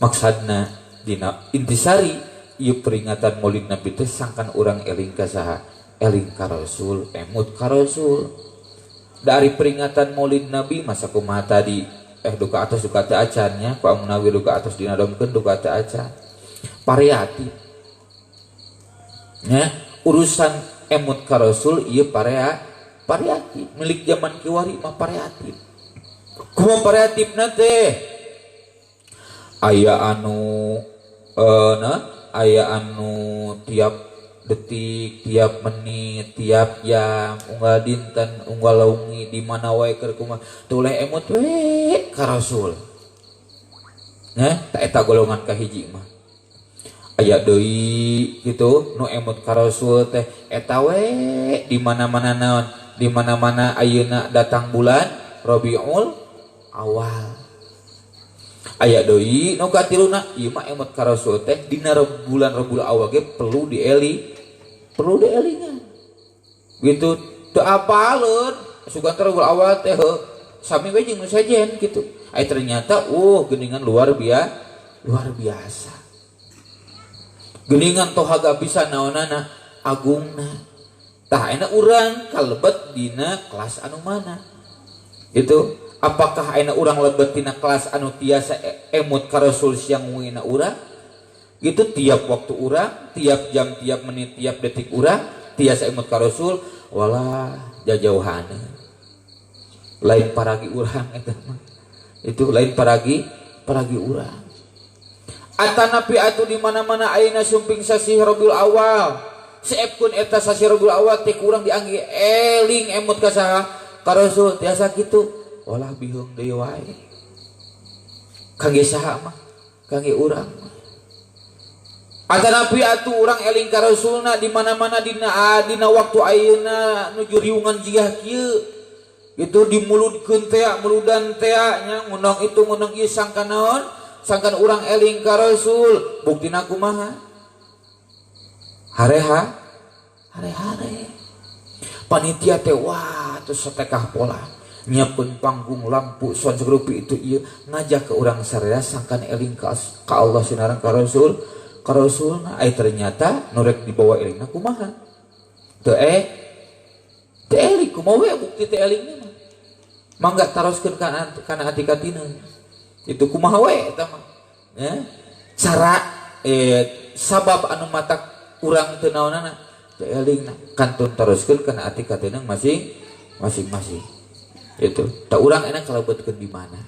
maksadna dina intisari ieu peringatan Maulid Nabi teh sangkan urang eling ka saha? Eling ka Rasul, emut ka Rasul. Dari peringatan Maulid Nabi masa kumaha tadi duka atos duka teu acan nya, ku Amunawi duka atos dinadomkeun duka teu acan. Variatif nya urusan emut ka Rasul ieu variatif milik zaman kiwari mah variatif. Kumaha variatifna teh? Aya anu nah, aya anu tiap detik, tiap menit, tiap jam, unggal dinten, unggal laungi, di mana wae keur kumaha teu ulah emut we ka Rasul. Nya, ta eta golongan kahiji mah. Aya deui kitu nu emut ka Rasul teh eta we di mana-mana naon, di mana-mana ayeuna datang bulan Rabiul Awal. Aya deui nu katiluna ieu mah emut ka Rasul teh dina bulan Rabiul Awal ge perlu dieli, perlu dielingan. Gitu teu apaleun sugan teh Rabiul Awal teh heuh sami we jeung nu sejen kitu. Aya ternyata geuningan luar biasa, luar biasa. Geuningan tohaga pisan naonana agungna. Tah ayeuna urang kalebet dina kelas anu mana? Gitu. Apakah ayeuna urang lebet dina kelas anu tiasa emut ka Rasul siang wengina urang? Gitu tiap waktu urang, tiap jam, tiap menit, tiap detik urang tiasa emut ka Rasul, walah jajauhan. Lain paragi urang eta mah. Itu lain paragi urang. Atanapi atuh di mana-mana ayeuna sumping sasih Rabiul Awal. Seepkeun eta sasih Rabiul Awal teh kurang diangge eling emut ka saha? Ka Rasul tiasa kitu. Walah biheung deui wae. Kangge saha mah? Kangge urang mah. Atanapi atuh urang eling ka Rasulna di mana-mana dina waktu ayeuna nuju riungan jiah kieu. Itu dimuludkeun teh, muludan teh nya ngundang itu ngundang ieu sangka naon? Sangkan urang eling ka Rasul, buktina kumaha? Hareha, hare-hare. Panitia teh wah terus satekah pola. Nyiapkeun panggung lampu sound segrupi itu ieu ngajak ke urang sararea sangkan eling ka Allah sinareng ka Rasul, ka Rasulna ai ternyata nu rek dibawa elingna kumaha? Teu teu eling kumaha we bukti teu elingna mah. Mangga taroskeun kana ati katina. Itu kumaha we eta mah. Ya. Cara sabab anu matak urang teu naonana teu elingna kantun taroskeun kana ati katina masing-masing. Itu tah urang enak kalebetkeun di mana.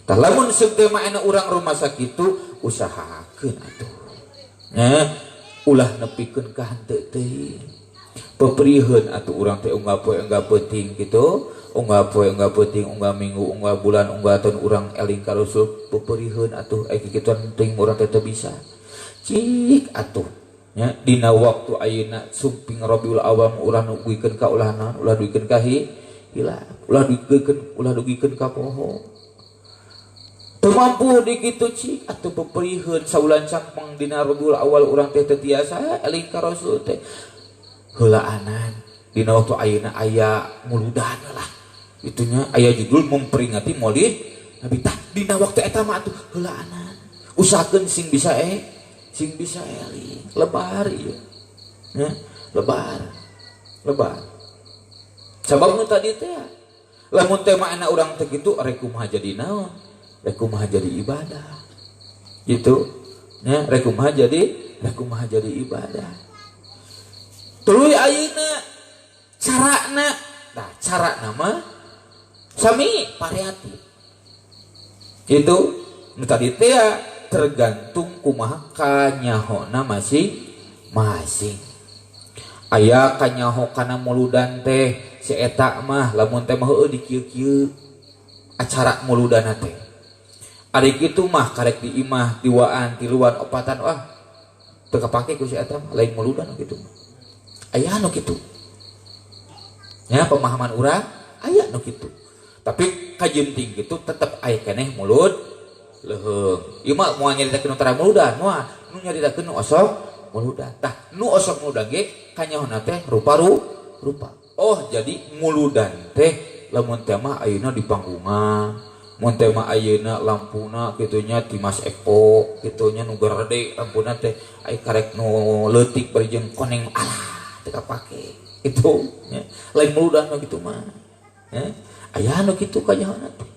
Tah lamun seuk teh mah enak urang rumah sakitu usahakeun atuh. Nya ulah nepikeun ka henteu teuing. Peperiheun atuh urang teh unggal poe unggal peuting kitu, unggal poe unggal peuting, unggal minggu, unggal bulan, unggal taun urang eling ka Rasul peperiheun atuh ai kikituan teuing urang teh teu bisa. Cik atuh nya dina waktu ayeuna sumping Rabiul Awal urang nugikeun ka ulah naon, ulah dugikeun ka hilap, ulah dugikeun ka poho. Teu mampu di kitu cik atuh peperiheun saulan campeng dina Rabiul Awal urang teh teu tiasa eling ka Rasul teh. Heulaanan dina waktu ayeuna aya muludan lah. Itunya aya judul memperingati Maulid Nabi tah dina waktu eta mah atuh heulaanan. Usahakeun sing bisa sing bisa eling. Lebar ieu. Nya, lebar. Lebar. Sabab nu tadi teh lamun teh mah anak urang teh kitu rek kumaha jadi naon? Rek kumaha jadi ibadah. Gitu. Nya, rek kumaha jadi ibadah. Tuluy ayeuna carana. Nah, carana mah sami variatif. Itu nu tadi teh tergantung kumaha kanyahona masing-masing. Aya kanyaho kana muludan teh si eta mah lamun teh mah heueuh di kieu-kieu acara muludana teh. Ari kitu mah karek di imah diwaan tiluan opatan wah teu kapake ku si eta mah lain muludan kitu mah. Aya nu kitu. Nya pemahaman urang aya nu kitu. Tapi kajenting kitu tetep aya keneh mulut leuheung. Ieu mah moal nyaritakeun nu tara muludan, moal nu nyaritakeun nu osok muludan. Tah nu osok muludan ge kanyahona teh rupa-rupa. Oh jadi muludan teh lamun teh mah ayeuna di panggungan, mun teh mah ayeuna lampuna kitu nya ti Mas Eko kitu nya nu garede lampuna teh ai karek nu leutik bari jeung koneng alah teu kapake. Itu nya lain muludan mah kitu mah. Ya aya nu kitu kanyahona teh.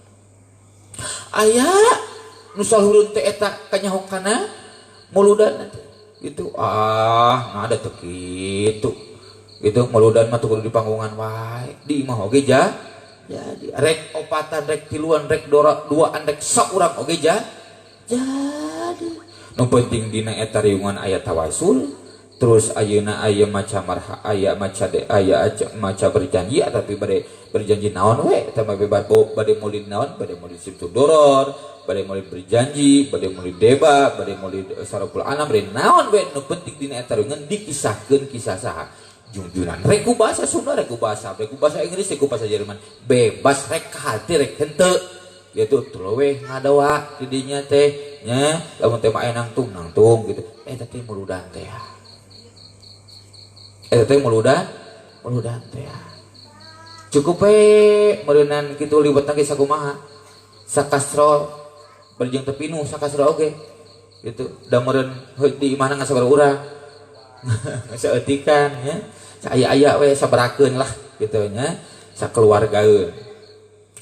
Aya nu saluhurun teh eta kanyaho kana muludan teh. Gitu ah nah ada teu kitu. Gitu muludan mah kudu di panggungan wae, di imah oge jadi rek opatan rek tiluan rek duaan rek saurang oge jadi. Nu penting dina eta riungan aya tawasul, terus ayeuna aya maca marha, aya maca de, aya maca berjanji tapi bade berjanji naon we eta mah bebas bade maulid naon, bade maulid Simtud Duror, bade maulid berjanji, bade maulid deba, bade maulid Sarapul Anam, bade naon we nu penting dina eta riungan dikisahkeun kisah saha jungjunan rek ku bahasa Sunda, rek ku bahasa, rek ku bahasa Inggris, rek ku bahasa Jerman, bebas rek hati rek henteu gitu tuluy ngadoa di dinya teh nya lamun teh mah aya nangtung nangtung gitu eta teh muludan teh eta teh muludan teh cukup we meureunan kitu liwetna ge sakumaha sakastrol bari jeung teu pinuh sakastrol oge gitu da meureun di imahna ngan sabaraha urang Saeutikan nya. Saaya-aya we sabarakeun lah gitu nya. Sakeluargaeun.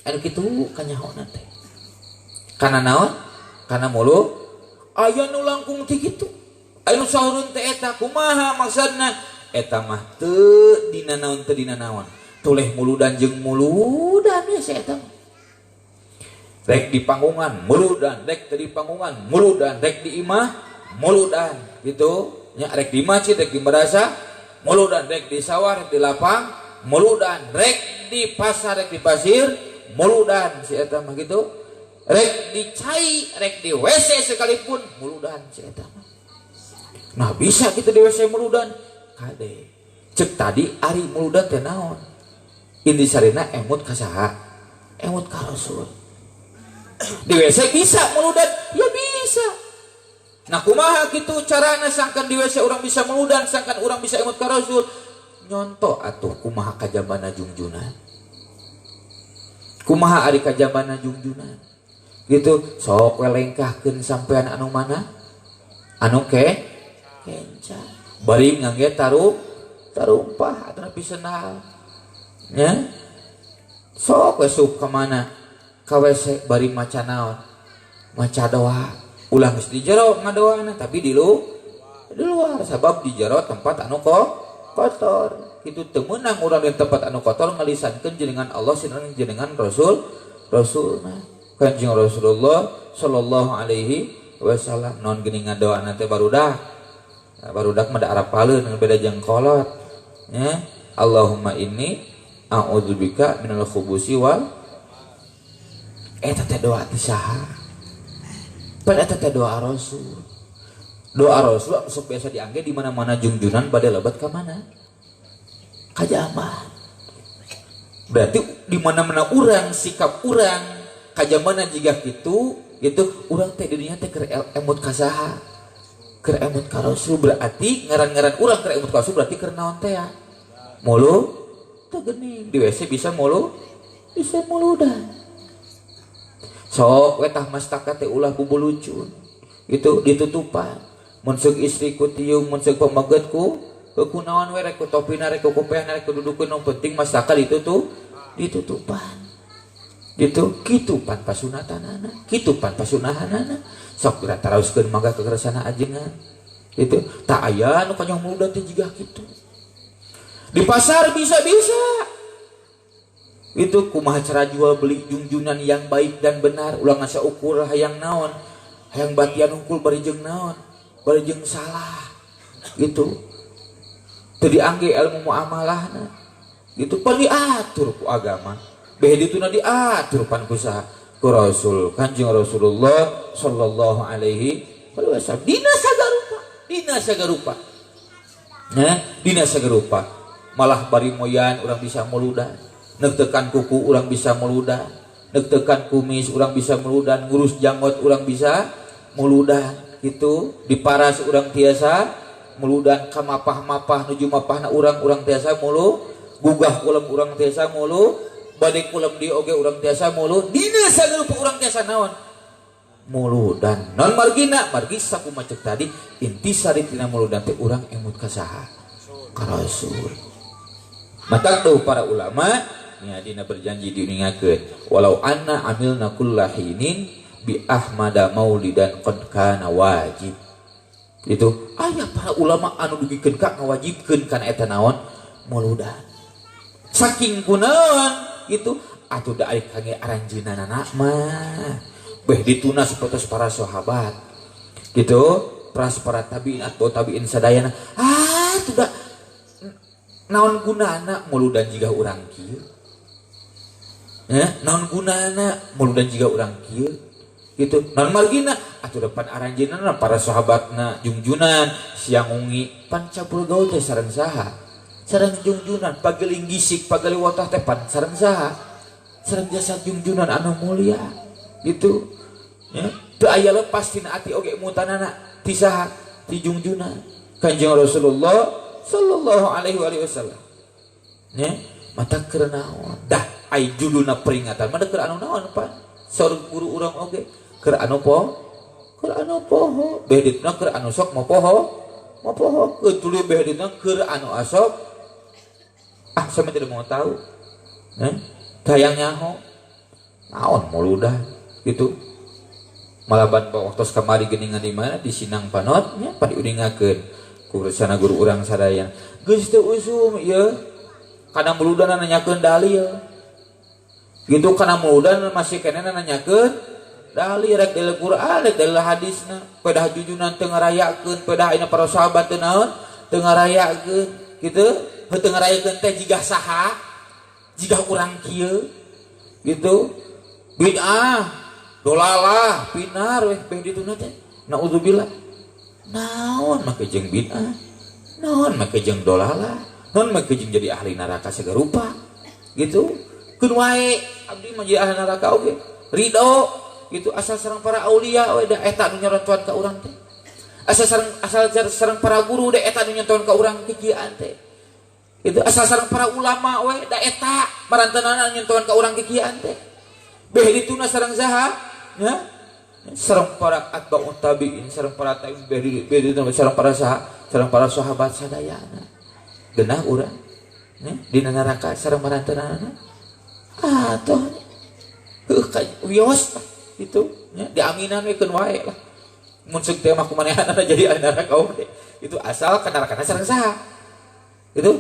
Anu kitu kanyahona teh. Kana naon? Kana mulu aya nu langkung ti kitu. Anu saurun teh eta kumaha maksudna? Eta mah teu dina naon teu dina naon. Tuleh muludan jeung muludan we si eta mah. Rek di panggungan muludan, rek teu di panggungan muludan, rek di imah muludan gitu. Nya rek di masjid, rek di madrasah muludan, rek di sawah, rek di lapang muludan, rek di pasar, rek di pasir muludan si eta mah gitu. Rek di cai, rek di WC sekalipun muludan si eta mah. Nah bisa gitu di WC muludan kade. Cek tadi ari muludan teh naon? Intisarina emut ka saha? Emut ka Rasul. Di WC bisa muludan? Ya bisa. Nah kumaha kitu carana sangkan di WC urang bisa muludan, sangkan urang bisa emut ka Rasul? Nyonto atuh kumaha kajabana jungjunan. Kumaha ari kajabana jungjunan? Gitu, sok we lengkahkeun sampean anu mana? Anu ke? Kenca. Bari ngangge tarumpah atau nepi sendal. Nya? Sok we sup ka mana? Ka WC bari maca naon? Maca doa. Ulah geus di jero ngadoana tapi di luar sabab di jero tempat anu kotor. Kitu teu meunang urang di tempat anu kotor ngalisankeun jenengan Allah sareng jenengan Rasul Rasulna. Kanjeng Rasulullah sallallahu alaihi wasallam non geuning ngadoana teh barudak. Nah, barudak mah da arapaleun beda jeung kolot. Nya, Allahumma inni a'udzubika minal khubusi wal eta teh doa ti saha? Pan eta teh doa Rasul. Doa Rasul sok biasa diangge di mana-mana jungjunan bade lebat ka mana? Ka jamban. Berarti di mana-mana urang sikap urang kajamana jiga kitu gitu urang teh di dinya teh keur emut ka saha? Keur emut ka Rasul berarti ngaran-ngaran urang keur emut ka Rasul berarti keur naon teh ya? Mulu teu geuning di WC bisa mulu bisa muludan. Sok we tah mastaka teh ulah bubulucun. Itu ditutupan. Mun seug istri ku tiung, mun seug pameget ku kunaon we rek ku topina rek ku kopeahna rek ku dudukeun nu penting mastaka ditutupan. Gitu, kitu pan pasunatanana, kitu pan pasunahanana. Sok geura tarauskeun mangga ka keresana ajengan. Gitu, tak aya nu kanyoh muludan teh jiga kitu. Di pasar bisa-bisa. Itu kumaha cara jual beli jungjunan yang baik dan benar, ulah ngasa ukur hayang naon, hayang batian hungkul bari jeung naon, bari jeung salah. Gitu. Teu diangge ilmu muamalahna. Gitu pan diatur ku agama. Beh dituna diatur pan ku saha? Ku Rasul, Kanjeng Rasulullah sallallahu alaihi wasallam. Dina sagarupa, dina sagarupa. Nah, dina sagarupa. Malah bari moyan urang bisa muludan. Neuk-teukan kuku urang bisa muludan, neuk-teukan kumis urang bisa muludan, ngurus janggot urang bisa muludan, gitu. Diparas urang tiasa muludan, ka mapah-mapah nuju mapahna urang urang tiasa mulu, gugah kulem urang tiasa mulu, bade kulem di oge urang tiasa mulu, dina sagarupa urang tiasa naon? Muludan. Non margina, margi sakumaha cek tadi intisari tina muludan teh urang emut ka saha? Ka Rasul. Matak duh para ulama nya dina berjanji diuningakeun walau anna amilna kullahinin bi ahmada maulidan qad kana wajib. Itu aya para ulama anu dugikeun ka ngawajibkeun kana eta naon muludan. Saking kunaon gitu atuh da ari kangge aranjeunana mah beh dituna sapertos para sahabat gitu, pras para tabiin atau tabiin sadayana ah tuh da naon gunana muludan jiga urang kieu. Naon gunana muludan jiga urang kieu gitu. Naon margina atuh depan aranjeunna para sahabatna jungjunan siang ungi pan campur gaul teh sareng saha? Sareng jungjunan pageling gisik pageling watah teh pan sareng saha? Sareng jasa jungjunan anu mulia gitu. Ya, teu aya lepas tina ati oge mutanana ti saha? Ti jungjunan Kanjeng Rasulullah sallallahu alaihi wasallam. Ya, mata keur naon? Dah ai juluna peringatan mah keur anu naon pan? Saur guru urang oge keur anu poho, keur anu poho, beh dituna keur anu sok mopoho, Mapoho tuluy beh dituna keur anu asok ah saya tidak mau tahu. Hayang nyaho. Naon muludan gitu. Malaban waktu kamari geuningan di mana di Sinang Panot nya padiuningakeun ku sana guru urang sadaya. Geus teu usum ieu kana muludan nanyakeun dalil. Gitu kana muludan masih keneh nanyakeun dalil rek dalil Quran rek dalil hadisna. Pedah jujunan teu ngarayakeun, pedah ayeuna para sahabat teu naon teu ngarayakeun gitu. Heuh teu ngarayakeun teh jiga saha? Jiga urang kieu gitu. Bid'ah, dolalah, pinar weh beh dituna teh. Naudzubillah. Naon make jeung bid'ah? Naon make jeung dolalah? Naon make jeung jadi ahli neraka sagarupa? Gitu. Keun wae abdi mah jadi ahli neraka oge. Ridho gitu asal sareng para aulia we da eta nu nyorontoan ka urang teh. Asal sareng para guru da eta nu nyorontoan ka urang kikieuan teh. Gitu asal sareng para ulama we da eta marantenana nyorontoan ka urang kikieuan teh. Beh dituna sareng saha? Ya. Sareng para atba'ut tabi'in, sareng para tabi'in, beh dituna sareng para saha? Sareng para sahabat sadayana. Genah urang nya dina neraka sareng marantenana. Atuh heuh ka wios lah gitu nya diaminan we keun wae lah. Mun seuk teh mah kumanehanana jadi ahli neraka oge. Itu asal ka nerakana sareng saha? Itu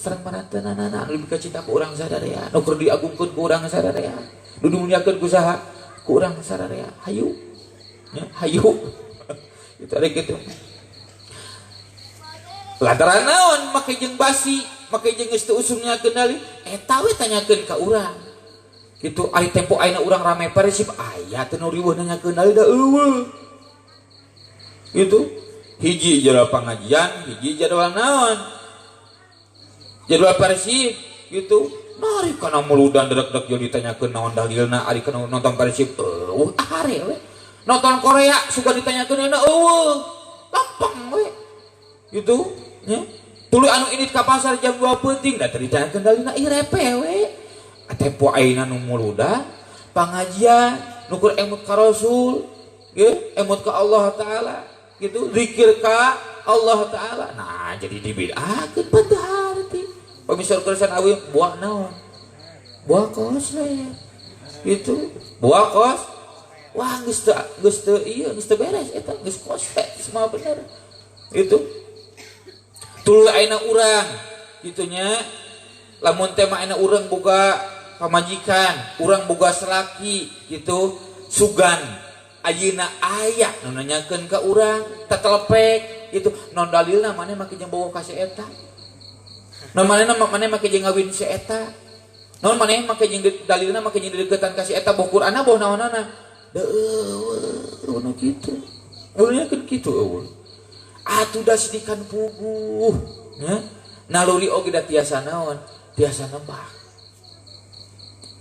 sareng marantenana anu lebih cinta ku urang sadaya, nu keur diagungkeun ku urang sadaya. Nu dimuliakeun ku saha? Ku urang sadaya. Hayu. Ya, hayu. Itu ada gitu. Lantaran naon make jeung basi, make jeung geus teu usumnya kendali, eta we tanyakeun ka urang. Gitu ari tempo ayeuna urang rame Persib aya teu nu riweuh nanyakeun dalil da eueuh. Gitu. Hiji jadwal pengajian, hiji jadwal naon? Jadwal Persib gitu. Nari kana muludan dedek-dedek jeung ditanyakeun naon dalilna ari kana nonton Persib eueuh are we. Nonton Korea suka ditanyakeun na eueuh. Gampang we. Gitu nya. Tuluy anu indit ka pasar jam 2 peuting da teu ditanyakeun dalilna ih repe we. Tempo ayeuna nu muludan pangajian nu keur emut ka Rasul, ge emut ka Allah Taala gitu, zikir ka Allah Taala. Nah, jadi dibid'ahkeun pan teu harti. Pamisor kersan awi buah naon? Buah koslet. Gitu. Buah kos. Wah, geus teu ieu, geus teu beres eta, geus koslet semua bener. Gitu. Tuluy ayeuna urang kitu nya. Lamun teh mah ayeuna urang boga pamajikan, urang boga salaki gitu, sugan ayeuna aya nu nanyakeun ka urang, tatelepek gitu. Non dalilna maneh make jeung bogoh ka si eta. Non manehna maneh make jeung ngawin si eta. Non maneh make jeung dalilna make jeung dideukeutan ka si eta boh Qur'anna boh naonana. Deueuh nu kitu. Eueuh kan kitu eueuh. Atuh da sidikan puguh nya. Naluri oge da tiasa naon? Tiasa nebak.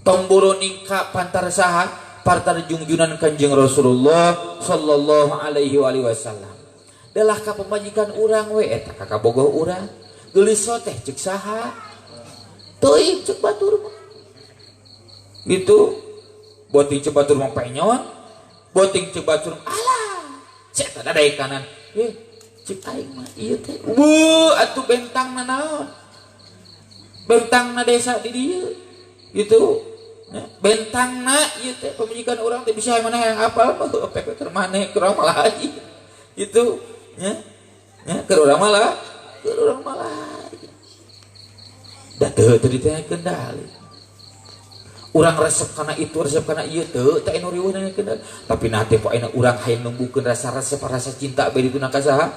Tong boro ningka pantar saha? Pantar jungjunan Kanjeng Rasulullah sallallahu alaihi wa alihi wasallam. Delah ka pamajikan urang we eta ka kabogoh urang. Geulis teh ceuk saha? Teuing ceuk batur mah. Gitu. Boting ceuk batur mah penyon, boting ceuk batur alah. Cek teh dadaek kanan. Ceuk aing mah ieu teh. Weuh atuh bentangna naon? Bentangna desa di dieu. Gitu. Ya, bentangna ieu teh pamajikan urang teh bisa mana yang apal mah pepe keur maneh keur urang malah haji. Gitu nya. Nya keur urang malah, keur urang malah. Da teu teu ditanyakeun dalil. Urang resep kana itu, resep kana ieu teu teh anu riweuh nanyakeun dalil. Tapi nah tempo ayeuna urang hayang numbuhkeun rasa resep, rasa cinta bae dituna ka saha?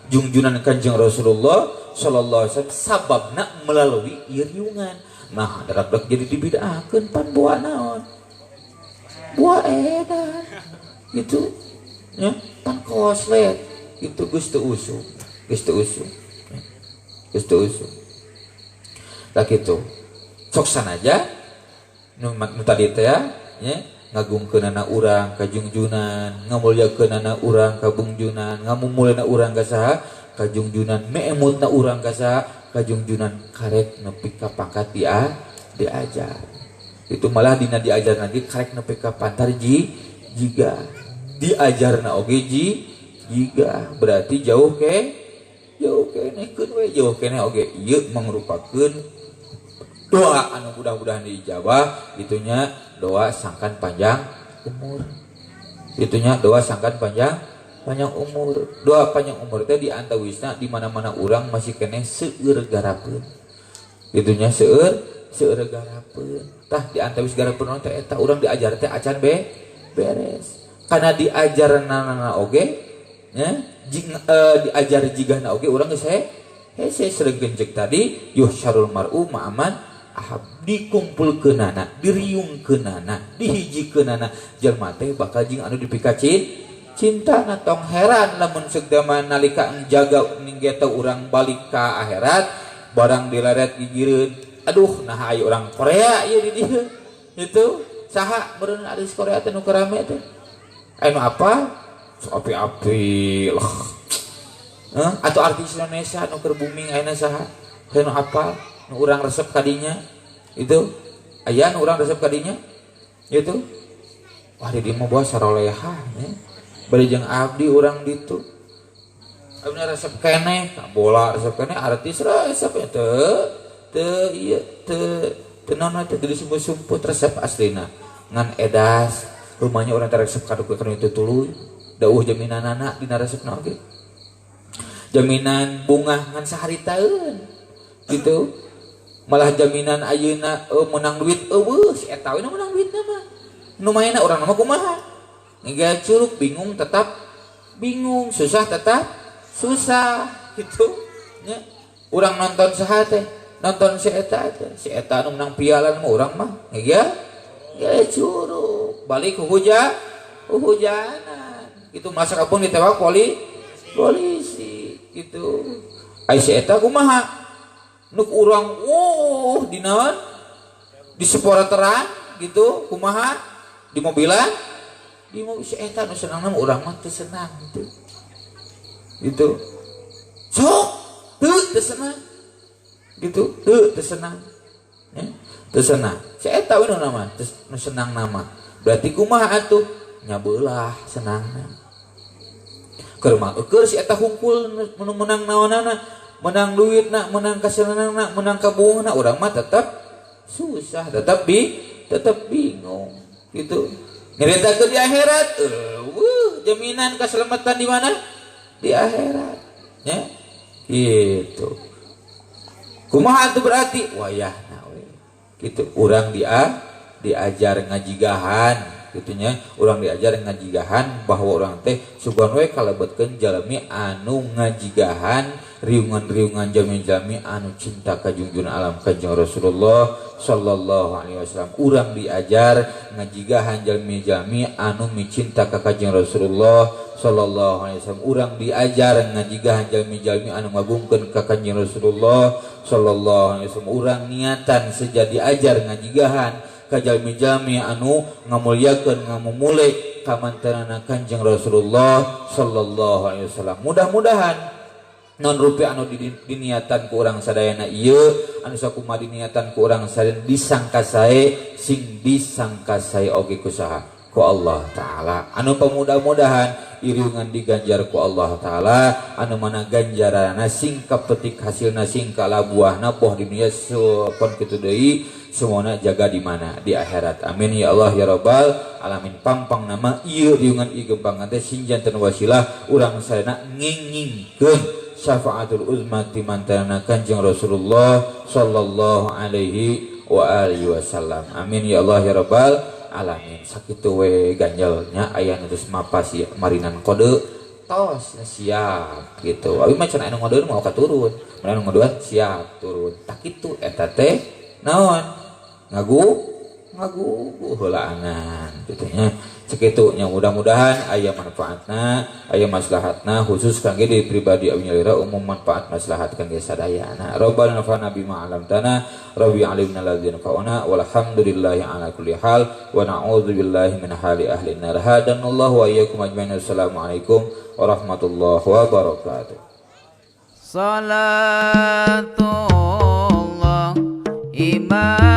Jungjunan Kanjeng Rasulullah sallallahu alaihi wasallam sababna melalui ieu riungan. Nah, darak-darak jadi dibid'ahkeun pan buah naon? Buah edan. Gitu. Ya, pan koslet. Itu geus teu usum. Geus teu usum. Ya. Geus teu usum. Tah kitu. Sok sanaja nu tadi teh ya, nya ngagungkeunana urang ka jungjunan, ngamulyakeunana urang ka bungjunan, ngamumulna urang ka saha? Ka jungjunan, meemutna urang ka saha? Ka jungjunan karek nepi ka pangkat dia diajar. Itu malah dina diajar lagi karek nepi ka pantar ji jiga. Diajarna oge ji jiga berarti jauh ke Jauh keneh keun we jauh keneh oge ieu mangrupakeun doa anu mudah-mudahan diijabah itunya doa sangkan panjang umur. Itunya doa sangkan panjang umur. Doa panjang umur teh di antawisna di mana-mana urang masih keneh seueur garapeun. Itunya seueur garapeun. Tah di antawis garapeun teh eta urang diajar teh acan beres. Karena diajarna oge nya diajar jigahna oge urang geus hese sreungkeun ceuk tadi yuhsyarul mar'u ma'aman ahab dikumpulkeunana diriungkeunana dihijikeunana jelema teh bakal jeung anu dipikacin cintana. Tong heran lamun ceuk nalika jaga ninggeta urang balik ka akhirat barang dileret gigireun aduh nah aya urang Korea ieu di dieu itu saha meureun artis Korea teh nu rame teh anu apa so api-api lah atau artis Indonesia nu keur booming ayeuna saha nu apa nu urang resep kadinya itu aya nu urang resep kadinya itu wah di dieu mah boa saroleha nya bari jeung abdi urang ditu abdi resep keneh bola resep keneh artis resep teu teu ieu teu teu naon teh disumput-sumput resep aslina ngan edas rumahnya urang teh resep kadu kanu itu tuluy dauh jaminanana dina resepna oge jaminan bunga ngan saharitaeun gitu malah jaminan ayeuna menang duit eueuh si eta we menang duitna mah nu maena urang mah kumaha ngigel curug bingung tetap bingung susah tetap susah gitu nya urang nonton saha teh nonton si eta teh si eta nu menang piala mah urang mah ngigel curug balik hujanan gitu masa kapun ditewak polisi gitu ai si eta kumaha nu urang dinaon di seporateran gitu kumaha di mobilan di mobil si eta nu senang mah urang mah teu senang gitu gitu sok teu senang gitu teu senang ya teu senang si eta we nu nama nu senang nama berarti kumaha atuh nyabelah senangna keur mah eueur si eta hungkul nu menang naonana menang duitna menang kasenanganna menang kabuhungna urang mah tetap susah tetap bingung gitu nyeritakeun di akhirat eueuh jaminan keselamatan di mana di akhirat nya gitu kumaha atuh berarti wayahna we gitu urang diajar ngajigahan gitunya urang diajar ngajigahan bahwa urang teh sugan we kalebetkeun jalmi anu ngajigahan riungan-riungan jalmi-jalmi anu cinta ka junjungan alam Kanjeng Rasulullah sallallahu alaihi wasallam. Urang diajar ngajigahan jalmi-jalmi anu micinta ka Kanjeng Rasulullah sallallahu alaihi wasallam. Urang diajar ngajigahan jalmi-jalmi anu ngagungkeun ka Kanjeng Rasulullah sallallahu alaihi wasallam. Urang niatan seja diajar ngajigahan ka jalmi-jalmi anu ngamulyakeun ngamumule ka mantanana Kanjeng Rasulullah sallallahu alaihi wasallam. Mudah-mudahan non rupi anu diniatan ku urang sadayana ieu anu sakumaha diniatan ku urang sadayana disangka sae sing disangka sae oge ku saha ku Allah Ta'ala. Anu pemudah-mudahan iriungan diganjar ku Allah Ta'ala anu mana ganjaranna sing kapetik hasilna sing kalabuahna boh di dunia pon kitu deui semuanya jaga di mana di akhirat. Amin ya Allah ya Rabbal alamin. Pampang nama ieu riungan ieu gembangan teh sing janten wasilah urang sadayana ngingingkeun syafaatul uzma ti mantana Kanjeng Rasulullah sallallahu alaihi wa alihi wasallam. Amin ya Allah ya Rabbal alamin. Sakitu we ganjelnya aya nu geus mapas marinan kode tos siap gitu. Abi mah cenah anu ngodeun mau katurun. Mun anu ngodeun siap turun. Tak kitu eta teh naon? Ngagugu heulaanan kitu nya. Sakitu nya mudah-mudahan aya manfaatna, aya maslahatna khusus kangge diri pribadi abi nyalira umum manfaat maslahat kangge sadayana. Rabbana nafa'na bima 'allamtana, rabbi 'allimna ladzi yanfa'una walhamdulillahi ala kulli hal wa na'udzubillahi min hali ahli nar. Hadanallahu wa iyyakum ajmain. Assalamualaikum warahmatullahi wabarakatuh. Salatullah iman